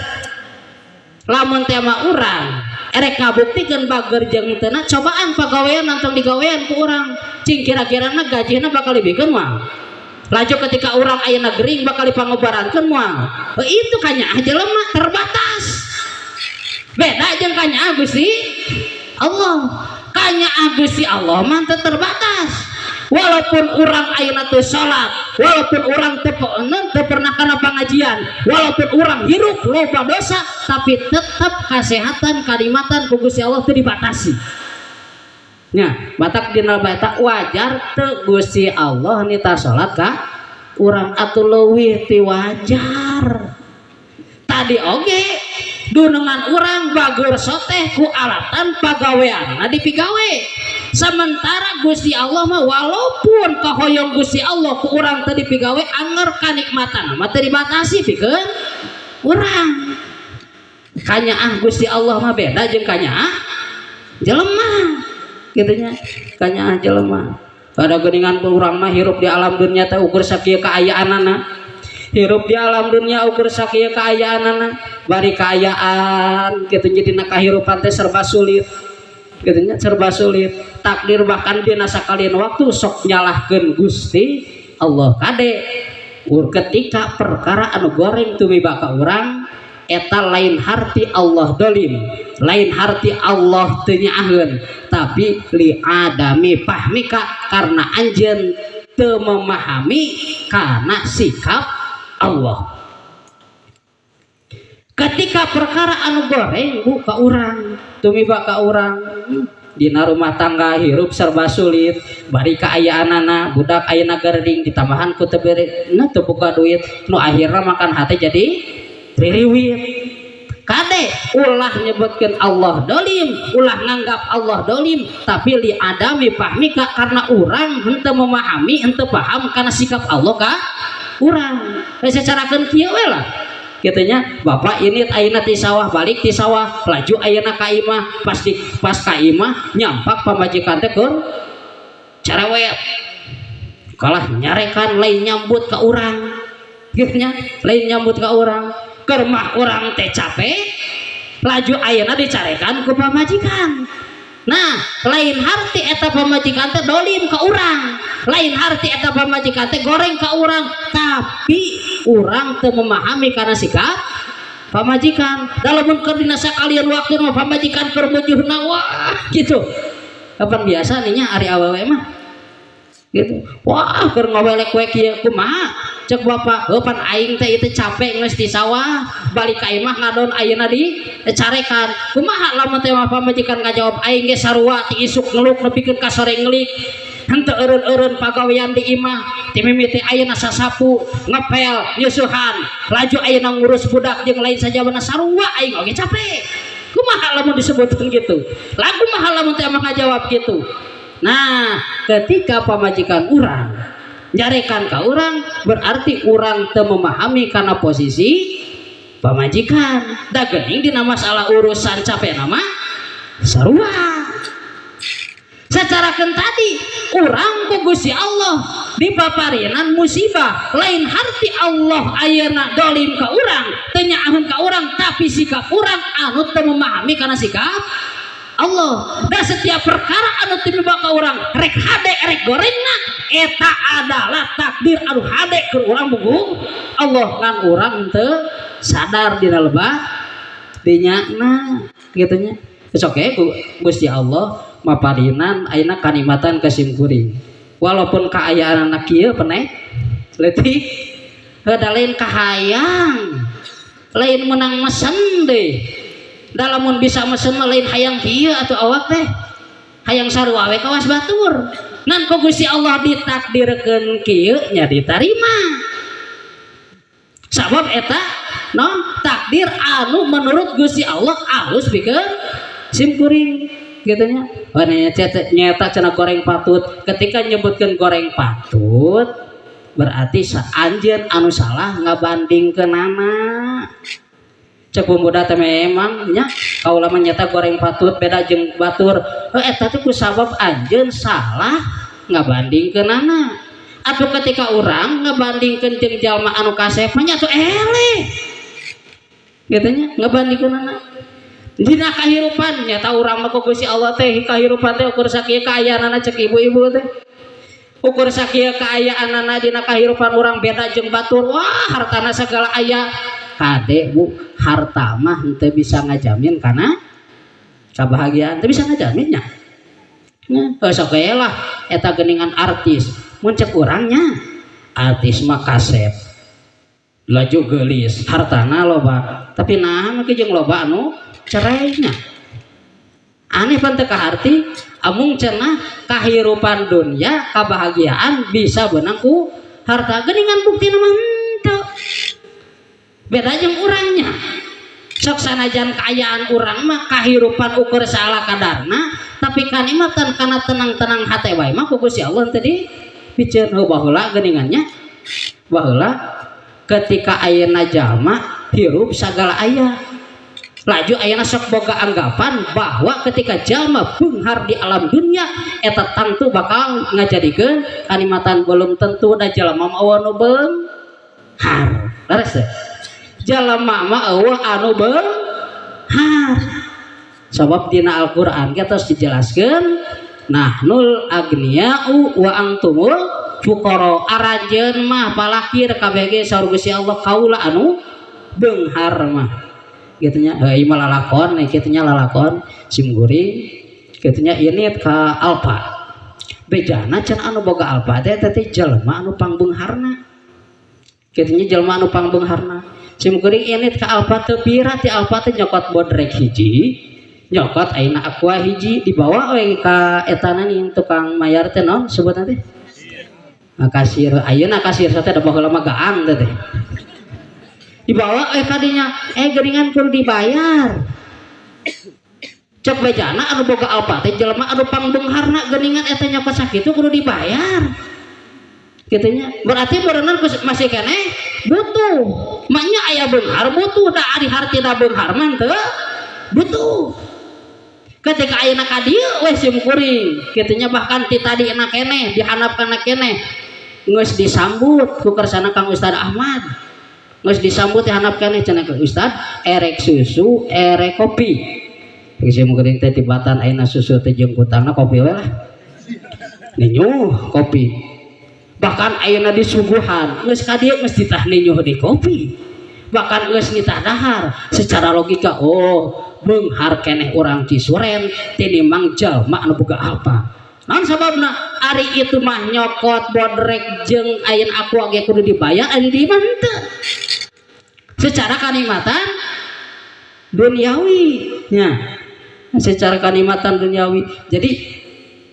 Lamun tema urang erek ngabuktikeun bager jeung teu, cobaan pagawean nantong digawean ku urang, cing kira-kirana gajihna bakal dibikeun moal? Laju ketika urang ayeuna gering bakal dipangobarankeun moal? Itu kanyaah jelema terbatas, beda jeung kanyaah Gusti Allah. Kanyaah Gusti Allah mah teu terbatas. Walaupun urang ayeuna teu salat, walaupun urang teu teu pernah kana pengajian, walaupun urang hirup loba dosa, tapi tetap kesehatan kanikmatan ku Gusti Allah teu dibatasi nya. Matak dina bata wajar teu Gusti Allah nita salat ka urang? Atuh leuwih ti wajar. Tadi oge dunungan urang bager soteh ku alatan pagawean dipigawe, sementara Gusti Allah mah walaupun kahoyong Gusti Allah ku urang teu dipigawe, anger kanikmatan mah teu dibatasi pikeun urang. Kanyaah Gusti Allah mah beda jeung kanyaah jelema gitu nya. Kanyaah jelema pada geuningan urang mah hirup di alam dunia teh ukur sakieu kaayaanana, hirup di alam dunia ukur sakieu kaayaanana, bari kaayaan gitu. Jadi na kahirupan teh serba sulit gitu nya, serba sulit takdir. Bahkan dina sakalian waktu sok nyalahkeun Gusti Allah. Kade, ketika perkara anu goreng tumiba ka urang, eta lain harti Allah dolim, lain harti Allah teu nyaaheun, tapi li adami fahmika, karena anjeun teu memahami karena sikap Allah. Ketika perkara anu goreng, Bu, ka urang tumiba ka urang dina rumah tangga hirup serba sulit, bari kaayaanana budak ayeuna gering, ditambahan ku teu bere na, teu boga duit, nu akhirna makan hati jadi ririwit. Kade, ulah nyebutkeun Allah dolim, ulah nganggap Allah dolim, tapi li adami fahmika, karena urang henteu memahami, henteu paham karena sikap Allah ka urang. Secarakeun kieu we lah gitunya. Bapak ini ayeuna ti sawah, balik ti sawah, laju ayeuna ka imah. Pas di pas ka imah nyampak pamajikan teh keur cerewet, kalah nyarekan, lain nyambut ka urang gitunya, lain nyambut ka urang. Keur mah urang teh capek, laju ayeuna dicarekan ku pamajikan. Nah, lain harti eta pamajikan teh dolim ka urang, lain harti eta pamajikan teh goreng ka urang, tapi urang teu memahami karena sikap pamajikan. Dalam keur dina sakalian waktu mah pamajikan keur mujuhna wah gitu. Kapan biasa nih nya ari awewe mah gitu. Wah, keur ngawelek we kieu, kumaha cek bapak? Heuh, pan aing teh itu capek geus di sawah, balik ka imah ngadon, ayeuna di carekan. Kumaha lamun teh mah pamajikan ngajawab, aing ge sarua, ti isuk ngeluk nepikeun ka sore ngelik, henteu eureun-eureun pagawean di imah, ti mimiti ayeuna sasapu, ngepel, nyusuhan, laju ayeuna ngurus budak jeung lain sajabana, sarua aing oge capek. Kumaha lamun disebutkeun gitu? Lagu kumaha lamun teh mah ngajawab gitu? Nah, ketika pamajikan urang nyarekan ka urang, berarti urang teu memahami karena posisi pamajikan. Da geuning dina masalah urusan capek nama sarua. Secara kan tadi urang ku Gusti Allah dipaparinan musibah, lain harti Allah ayeuna dolim ka urang, teu nyaahun ka urang, tapi sikap urang anu teu memahami karena sikap Allah. Dan setiap perkara anu timiba ka urang, rek hade rek gorengna, eta adalah takdir anu hade keur urang buku Allah, ngan urang teu sadar dina lebah dinyana kitu nya. Geus oke ku Gusti Allah maparinan ayeuna kanikmatan ka sim kuring. Walaupun kaayaan anak kieu peneh leutik, heuh lain kahayang, lain menang mesen deh. Dalamun bisa mesen mah lain hayang kieu atuh awak teh, hayang sarua we kawas batur. Ngan ku Gusti Allah ditakdirkeun kieu nya ditarima, sabab eta non takdir anu menurut Gusti Allah alus pikeun sim kuring gitu nya. Oh, nyeta cenah goreng patut. Ketika nyebutkeun goreng patut berarti anjeun anu salah ngabandingkeunana. Cek pemuda teh memang nya kaula mah nyeta goreng patut beda jeung batur. Oh, eta teh ku sabab anjeun salah ngabandingkeunana. Atuh ketika urang ngabandingkeun jeung jalma anu kasep mah nya atuh eleh gitu nya ngabandingkeunana. Dina kahirupan nyata urang mah ku Gusti Allah teh kahirupan teh ukur sakieu kaayaanana, cek ibu-ibu teh ukur sakieu kaayaanana dina kahirupan urang beda jeung batur, wah hartana segala aya. Kade bu, harta mah henteu bisa ngajamin kana kebahagiaan, teu bisa ngajaminnya nya. Oh, sok we lah eta geuningan artis, mun cek urangnya artis mah kasep laju geulis hartana loba, tapi nah mah jeung loba anu cerainya. Aneh pan teu kaharti. Amung cenah kahirupan dunia kebahagiaan bisa beunang ku harta, geuningan buktina mah henteu. Beda jeung urangnya, sok sanajan kaayaan urang mah kahirupan ukur salah kadarna, tapi kanikmatan kana tenang-tenang hate wae mah ku Gusti Allah teu dipiceun. Heuh baheula geuningannya, baheula ketika ayeuna jalma hirup sagala aya, laju ayeuna sok boga anggapan bahwa ketika jalma beunghar di alam dunia eta tangtu bakal ngajadikeun kanikmatan. Belum tentu, da jalma mah eueuh nu beunghar. Leres teh? Jalma mah eueuh anu beunghar, sabab dina Al-Qur'an ge tos dijelaskeun nahnul aghniya'u wa antumul fuqara, aranjeun mah palakir kabeh ge saur Gusti Allah kaula anu beunghar mah gitu nya. Heuh ieu mah lalakon kitu nya, lalakon sim kuring kitu nya. Ini ka Alfa bejana can anu boga Alfa teh teh jelema anu pangbeungharna kitu nya, jelema anu pangbeungharna. Sim kuring ini ka Alfa teu pira ti Alfa teh nyokot bodrek hiji, nyokot ayeuna aqua hiji, dibawa we ka etana nih tukang mayar teh, naon sebutna teh? Nah, kasir ayeuna, kasir teh da baheula mah gaang teh teh. Dibawa kadinya, geuningan kudu dibayar. Cek bejana anu boga Alfa teh jelema anu pangbeungharna, geuningan eta nyokot sakitu kudu dibayar kitu nya. Berarti berenang masih keneh butuh, maknya aya beunghar butuh, da ari hartina beunghar mah teu butuh. Ketika ayeuna ka dieu we sim kuring kitu nya, bahkan ti tadi enak keneh dihandapkeun keneh geus disambut ku kersana Kang Ustad Ahmad, geus disambut dihandap keneh cenah ke Ustad erek susu erek kopi. Geus sim kuring teh tibatan ayeuna susu teh jeung kutangna, kopi we lah, ninyuh kopi. Bahkan ayeuna disuguhan geus ka dieu geus ditah ninyuh di kopi, bahkan geus nitah dahar. Secara logika, oh beunghar keneh urang Cisuren tinimbang jalma anu boga Alfa. Naon sababna? Ari itu mah nyokot bodrek jeung ayeuna aqua ge kudu dibayar, ari di mah henteu. Secara kanikmatan duniawi nya, secara kanikmatan duniawi. Jadi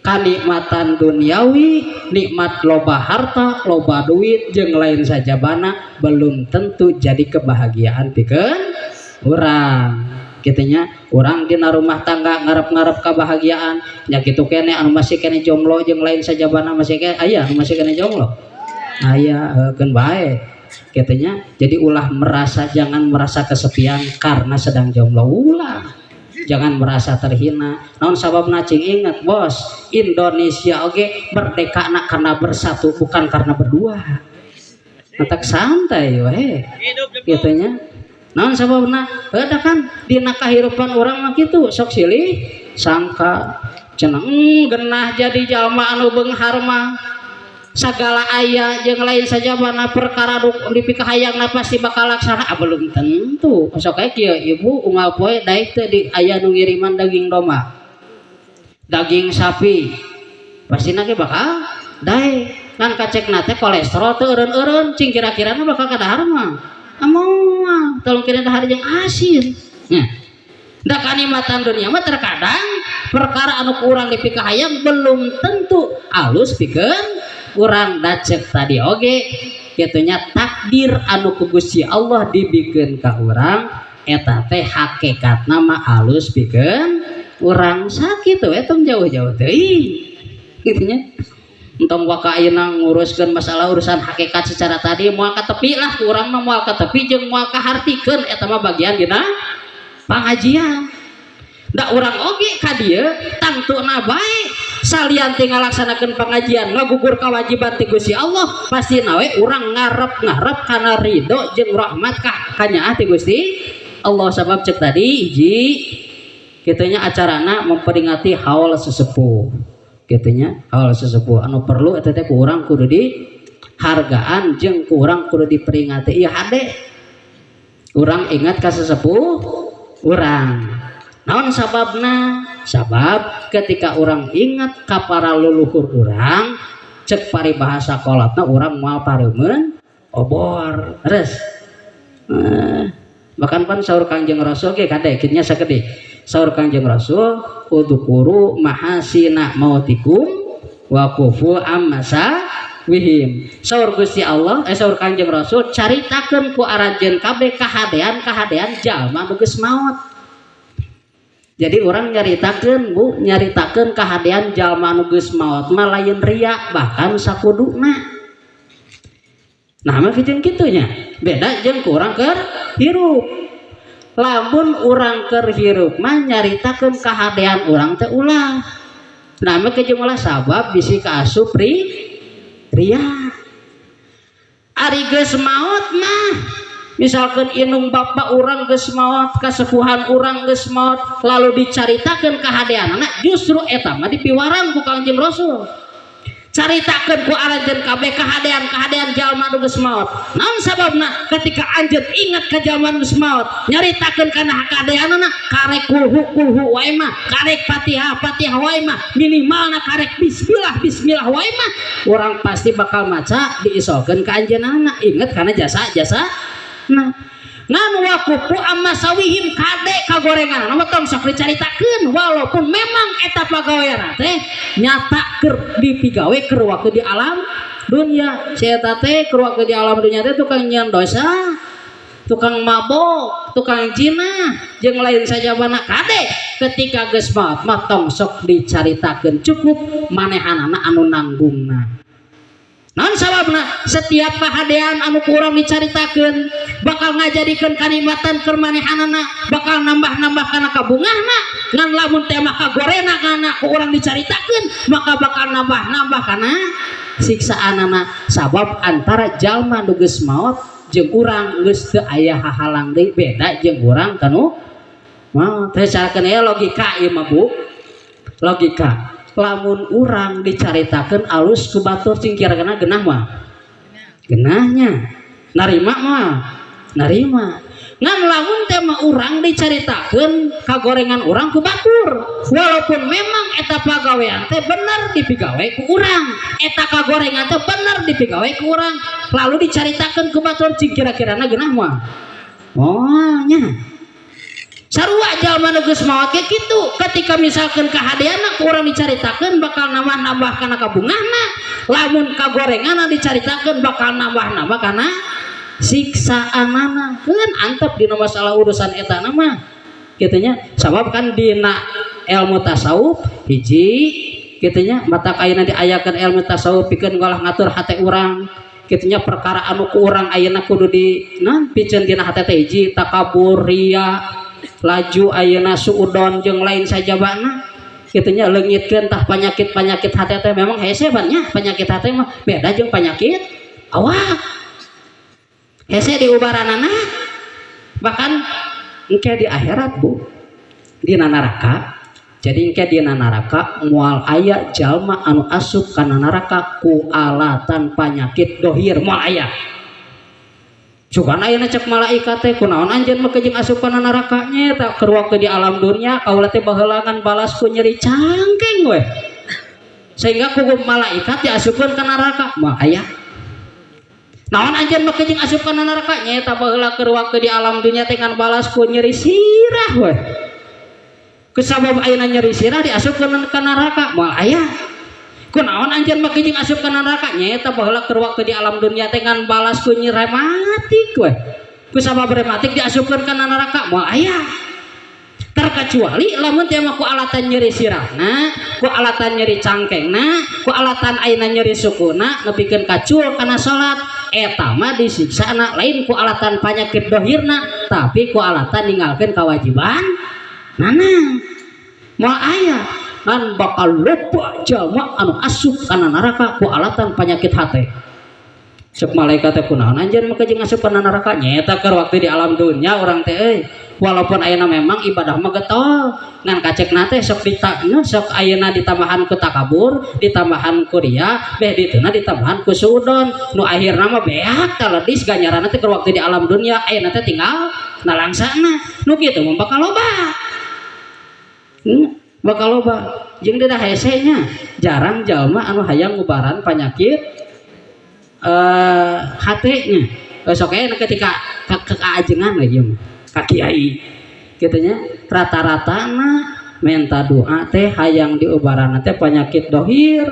kanikmatan duniawi, nikmat loba harta, loba duit jeung lain sajabana belum tentu jadi kebahagiaan pikeun urang kitu nya. Urang dina rumah tangga ngarep-ngarep kebahagiaan nya kitu keneh, anu masih keneh jomblo jeung lain sajabana, masih keneh aya anu masih keneh jomblo aya, keun bae kitu nya. Jadi ulah merasa, jangan merasa kesepian karena sedang jomblo, ulah, jangan merasa terhina. Naon sababna? Cing inget bos, Indonesia oge merdeka nak karena bersatu, bukan karena berdua. Matak santai we kitu nya. Naon sababna? Heuh kan dina kahirupan urang mah kitu sok silih disangka cenah genah jadi jalma anu beunghar mah sagala aya jeung lain sajabana perkara dipikahayangna pasti bakal laksana. Ah, belum tentu. Sok aya kieu ibu unggal poe daek teu di aya nu ngiriman daging domba, daging sapi, pastina ge bakal daek. Ngan kacekna teh kolesterol teu eureun-eureun, cing kira-kirana bakal kadahar mah moal, tolong kira dahar jeung asin nya. Da kanikmatan dunia mah terkadang perkara anu kurang dipikahayang belum tentu alus pikeun urang. Dacek tadi oge kitunya, takdir anu ku Gusti Allah dibikeun ka urang eta teh hakikatna mah alus pikeun urang. Sakitu we, tong jauh-jauh teuing kitu nya. Entong waka ayeuna nguruskeun masalah urusan hakikat secara tadi moal katepi lah ku urang mah, moal katepi jeung moal kahartikeun. Eta mah bagian dina pengajian. Da urang oge ka dieu tangtuna bae salian ti ngalaksanakeun pengajian, ngagugur kewajiban ti Gusti Allah, pasti nawe urang ngarep-ngarep kana ridho jeung rahmat ka kanyaah ti Gusti Allah. Sabab cek tadi hiji kitunya, acarana memperingati haul sesepuh kitunya, haul sesepuh anu perlu eta teh ku urang kudu di hargaan jeung ku urang kudu diperingati. Ieu hade urang ingat ka sesepuh urang. Naon sababna? Sabab ketika orang ingat ka para leluhur urang, cek paribahasa kolotna, urang moal pareumeun obor. Terus bahkan pan saur Kangjeng Rasul ge kade kitu nya sakedik. Saur Kangjeng Rasul, "Udzkuru mahasina mautikum wa kufu ammasa wihim." Saur Gusti Allah, saur Kangjeng Rasul, caritakeun ku aranjeun kabeh kahadean-kahadean jalma nu geus maot. Jadi orang nyaritakeun, Bu, nyaritakeun kahadean jalma nu geus maot mah lain ria, bahkan sakuduna. Nah, mah jeung kitu nya. Beda jeung ku urang keur hirup. Lamun urang keur hirup mah nyaritakeun kahadean urang teh ulah. Nah, mah jeung ulah, sabab bisi kaasup ria. Ari geus maot mah, misalkan indung bapak urang geus maot, kasepuhan urang geus maot, lalu dicaritakeun kahadeanana, justru eta mah dipiwarang ku Kangjeng Rasul. Caritakeun ku aranjeun kabeh kahadean-kahadean jalma nu geus maot. Naon sababna? Ketika anjeun ingat ka jalma nu geus maot, nyaritakeun kana kahadeanana, karek kulhu kulhu wae mah, karek Fatihah Fatihah wae mah, minimalna karek bismillah bismillah wae mah, urang pasti bakal maca diisolkeun ka anjeunna, inget kana jasa-jasa. Nah, ngan wakufu amma sawihim, kade kagorengan mah tong sok dicaritakeun, walaupun memang eta pagawean teh nyata keur dipigawe keur waktu di alam dunia. Si eta teh keur waktu di alam dunia teh tukang nyieun dosa, tukang mabok, tukang zina, jeung lain sajabana. Kade ketika geus maot mah tong sok dicaritakeun, cukup manehanana anu nanggungna. Naon sababna? Setiap kahadean anu kurang dicaritakeun bakal ngajadikeun kanikmatan keur manehanana, bakal nambah-nambah kana kabungahna. Ngan lamun teh mah kagorena kana ku urang dicaritakeun, maka bakal nambah-nambah kana siksaanana. Sabab antara jalma nu geus maot jeung urang geus teu aya hahalang deui, beda jeung urang kanu maot. Teh carakeun aya logika ieu mah, Bu. Logika. Lamun urang dicaritakeun alus ku batur, cing kira-kira genah mah, genahnya narima mah narima. Ngan lamun teh mah urang dicaritakeun kagorengan urang ku batur, walaupun memang eta pagawean teh bener dipigawe ku urang, eta kagorengan teh bener dipigawe ku urang, lalu dicaritakeun ku batur, cing kira-kirana genah mah? Oh nya, sarua jalma nu geus maot ge kitu. Ketika misalkan kahadeanna ku urang dicaritakeun bakal nambah-nambah kana kabungahna, lamun kagorenganna dicaritakeun bakal nambah-nambah kana siksaanana. Keun antep dina masalah urusan eta mah kitu nya. Sabab kan dina ilmu tasawuf hiji kitu nya, mata ayeuna diayakeun ilmu tasawuf pikeun ngolah ngatur hate urang kitu nya. Perkara anu ku urang ayeuna kudu di naon piceun dina hate teh, hiji takabur, ria, laju ayeuna suudon jeung lain sajabana kitu nya. Leungitkeun tah penyakit-penyakit hate teh. Memang hese ban nya, penyakit hate mah beda jeung penyakit awak, hese diubaranana. Bahkan engke di akhirat, Bu, di neraka Jadi engke dina neraka moal aya jalma anu asup kana neraka ku alatan penyakit dohir, moal aya. Sugan ayeuna cek malaikat teh, "Kunaon anjeun mah jeung asup kana neraka?" "Nya eta keur waktu di alam dunia kaula teh baheula balas ku nyeri cangkeng we, sehingga ku malaikat diasupkeun ka neraka." Moal aya. "Naon anjeun mah jeung asup kana neraka?" "Nya eta baheula keur waktu di alam dunia teh ngan balas ku nyeri sirah we, kusabab ayeuna nyeri sirah diasupkeun ka neraka." Moal aya. "Kunaon anjeun mah jeung asup ka neraka?" "Nya eta baheula keur waktu di alam dunia teh ngan balas ku nyeri rematik we, kusabab rematik diasupkeun ka neraka." Moal aya, terkecuali lamun teh mah ku alatan nyeri sirahna, ku alatan nyeri cangkengna, ku alatan ayeuna nyeri sukuna, nepikeun kacul kana salat. Eta mah disiksana lain ku alatan penyakit dohirna, tapi ku alatan ninggalkeun kewajiban nana. Moal aya, ngan bakal loba jalma anu asup kana neraka ku alatan penyakit hate. Cek malaikat teh, "Kunaon anjeun mah jeung asup kana neraka?" "Nya eta keur waktu di alam dunia urang teh euy, walaupun ayeuna memang ibadah mah getol, ngan kacekna teh sok ditanya, sok ayeuna ditambahan ku takabur, ditambahan ku ria, beh dituna ditambahan ku suudon, nu akhirna mah beak taledis ganjaranna teh keur waktu di alam dunia. Ayeuna teh tinggal nalangsana." Nu kitu mah bakal loba. Bakal loba. Jeung dedah hese nya, jarang jalma anu hayang ngubaran penyakit hate nya. Sok aya ketika ke kaajengan lagi mah ka kiai kitu nya, rata-rata na menta doa teh hayang diubaran teh penyakit dohir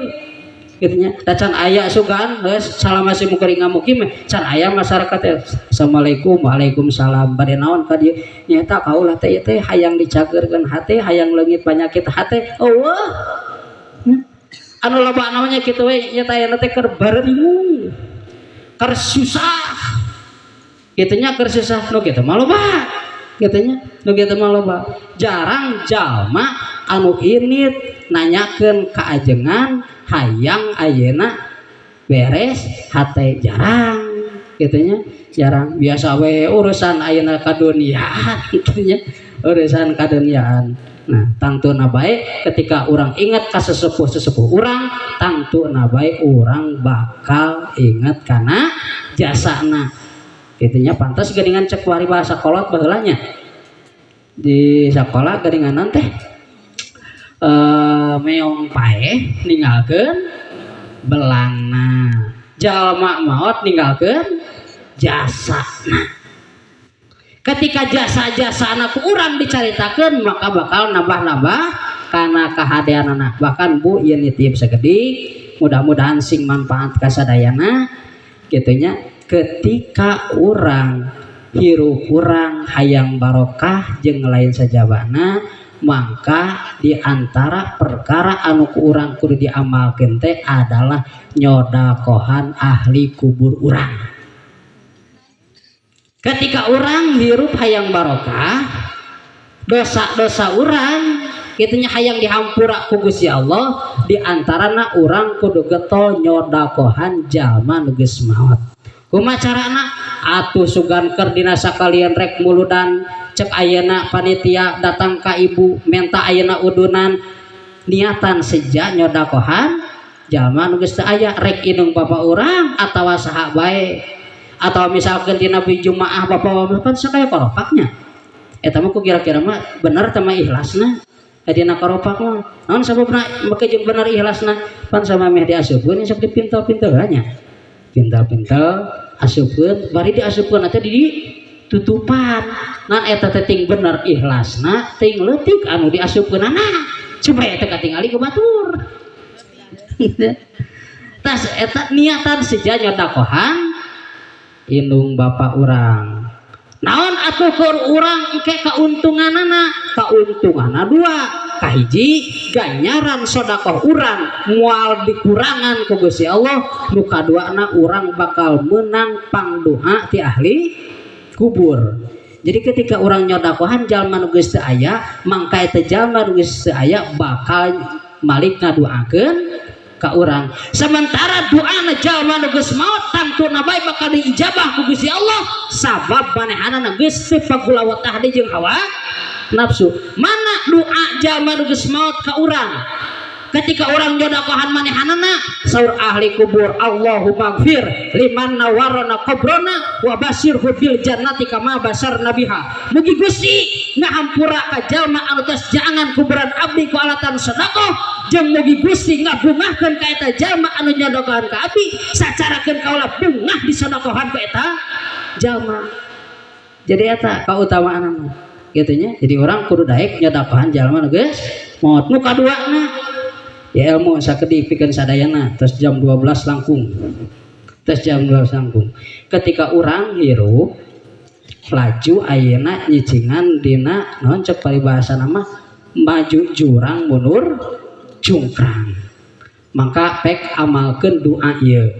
kitu nya. Da can aya sugan geus salama si mukuring ngamukim can aya masyarakat teh, "Assalamualaikum." "Waalaikumsalam." "Bade naon ka dieu?" "Nyaeta kaula teh teh hayang dicageurkeun hate, hayang leungit penyakit hate." Eueuh. Anu loba namanya kitu we nya, ayeuna teh keur baringung, keur susah kitu nya, keur susah. Nu kitu mah loba kitu nya, nu kitu mah loba. Jarang jalma anu init nanyakeun kaajengan hayang ayeuna beres hate, jarang kitu nya, jarang. Biasa we urusan ayeuna kaduniaan kitu nya, urusan kaduniaan. Nah, tangtuna bae ketika orang ingat ka sesepuh-sesepuh urang, tangtuna bae urang bakal ingat kana jasana kitu nya. Pantas geuningan cek wari bahasa kolot baheula nya di sekolah geuninganan teh, meong paeh ninggalkeun belangna, jalma maot ninggalkeun jasana. Ketika jasa-jasa anak urang dicaritakeun, maka bakal nambah-nambah karena kahadeanana. Bahkan Bu, ieu nitip sakedik, mudah-mudahan sing manfaat kasadayana kitu nya. Ketika urang hirup urang hayang barokah jeung lain sajabana, maka diantara perkara anu ku urang kudu diamalkeun teh adalah nyodakohan ahli kubur urang. Ketika orang hirup hayang barokah, dosa-dosa urang kitunya hayang dihampura ku Gusti Allah, diantarana urang kudu getol nyodakohan jalma nu geus maot. Kumaha carana atuh? Sugan keur dina sakalian rek muludan, cek ayeuna panitia datang ka ibu menta ayeuna udunan, niatan seja nyodakohan jalma nu geus teu aya, rek indung bapak urang atawa saha bae, atau misalkan di Nabi Jumaah bapak-bapak kan sakaya koropaknya. Eta mah ku kira-kira mah bener teh mah ikhlasna dina koropak mah. Naon sababna make jeung bener ikhlasna? Pan sama meh diasupkeun sok dipintal-pintal nya, pintal-pintal asupkeun, bari diasupkeun teh di tutupan. Nah, eta teh ting bener ikhlasna, ting leutik anu diasupkeunana supaya teu katingali ku batur. Tas eta niatan seja nyodakohan indung bapak urang. Naon atuh keur urang engke kauntunganana? Kauntunganna dua. Kahiji, ganjaran sedekah urang moal dikurangan ku Gusti Allah. Nu kaduana, urang bakal menang pangdoa ti ahli kubur. Jadi ketika urang nyodakohan jalma nu geus teu aya, mangka eta jalma nu geus teu aya bakal malik ngadoakeun ka urang. Sementara doana jalma nu geus maot tangtuna bae bakal diijabah ku Gusti Allah, sabab manehanana geus teu pagulawatah deui jeung hawa nafsu. Mana doa jalma nu geus maot ka urang ketika orang nyodakohan manehanana, saur ahli kubur, Allahumma gfir liman nawarona qabrona wa basirhu bil jannati kama basarna biha. Mugi Gusti ngahampura ka jalma anu tos jangan kuburan abdi ku alatan sedekah, jeung mugi Gusti ngabungahkeun ka eta jalma anu nyodakohan ka abdi sacarakeun kaula bungah disodakohan ku eta jalma. Jadi eta kautamaanana kitu nya. Jadi orang kudu daek nyodakohan jalma nu geus maot. Nu kaduana ya ilmu sakedik pikeun sadayana, terus jam 12 langkung. Terus jam 12 langkung. Ketika urang hirup laju ayeuna nyicingan dina naon cek paribasana mah maju jurang mundur jungkrang. Maka pek amalkeun doa ieu.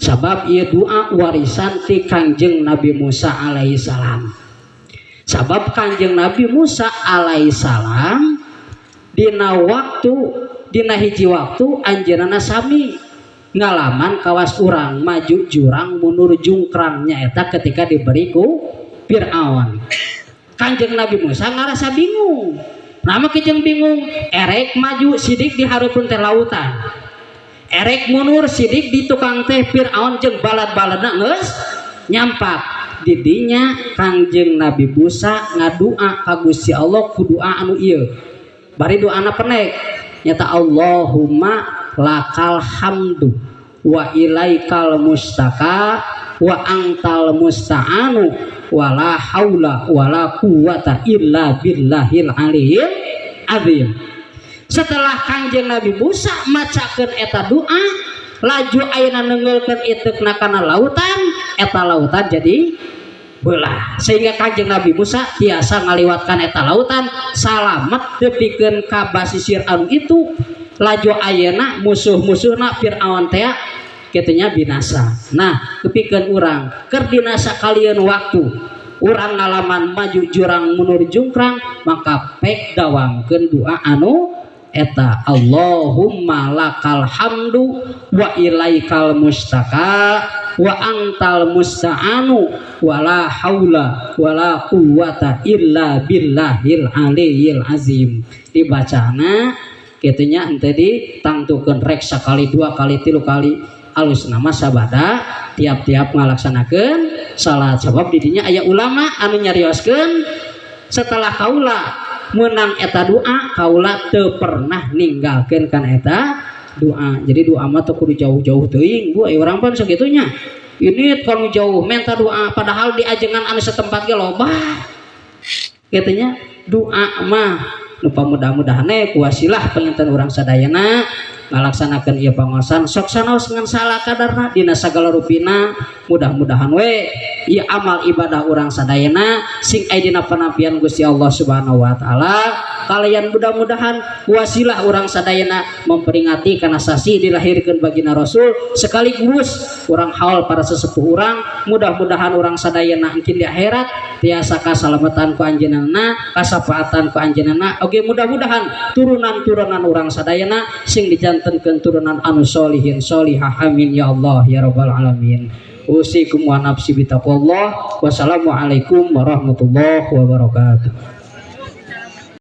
Sabab ieu doa warisan ti Kangjeng Nabi Musa alaihi salam. Sabab Kangjeng Nabi Musa alaihi salam dina waktu dina hiji waktu anjeunna sami ngalaman kawas urang maju jurang mundur jungkrang nyaeta ketika diberi ku Fir'aun. Kanjeng Nabi Musa ngarasa bingung. Nama kijeng bingung, erek maju sidik di hareupeun teh lautan. Erek mundur sidik di tukang teh Fir'aun jeung balad-baladna geus nyampak. Didinya Kangjeng Nabi Musa ngadua ka Gusti Allah ku doa anu ieu. Bari doana penek. Nyata Allahumma lakal hamdu wa ilaikal mustaka wa antal musta'anu wala haula wala quwata illa billahil aliyil azim. Setelah Kangjeng Nabi Musa macakeun eta doa, laju ayeuna neungeulkeun iteukna kana lautan, eta lautan jadi belah sehingga Kangjeng Nabi Musa tiasa ngaliwatkan eta lautan salamet tepikeun ka basisir anu itu. Laju ayeuna musuh-musuhna Fir'aun teh kitunya binasa. Nah, kepikeun urang keur dinasa kalieun waktu urang ngalaman maju jurang mundur jungkrang, maka pek dawamkeun doa anu eta Allahumma lakal hamdu wa ilaikal mustaka wa antal musta'anu wala haula wala quwata illa billahil aliyil azim. Dibacana kitunya ente ditangtukeun rek sakali dua kali tilu kali alus nama sabada tiap-tiap ngalaksanakeun salat. Sabab didinya aya ulama anu nyarioskeun setelah kaula menang eta doa kaula teu pernah ninggalkeun kana eta doa. Jadi doa mah teu kudu jauh-jauh teuing bu, urang pan sagitunya. Ini kalau jauh minta doa padahal di ajengan anu setempat ge loba. Kitunya doa mah nu mudah-mudahan ku wasilah panginten urang sadayana ngalaksanakeun ieu pangaosan sok sanaos ngan salah kadarna dina sagala rupina. Mudah-mudahan we ieu amal ibadah urang sadayana sing aya dina panampian Gusti Allah Subhanahu wa taala. Kalian mudah-mudahan wasilah urang sadayana memperingati kana sasi dilahirkeun baginda Rasul sekaligus urang haul para sesepuh urang. Mudah-mudahan urang sadayana engkin di akhirat tiasa kasalamatan ku anjeunna, kasafaatan ku anjeunna. Oge mudah-mudahan turunan-turunan urang sadayana sing dijantenkeun turunan anu solihin solihah. Amin ya Allah ya rabbal alamin. Usikum wa nafsi bitaqwallah. Wassalamualaikum warahmatullahi wabarakatuh.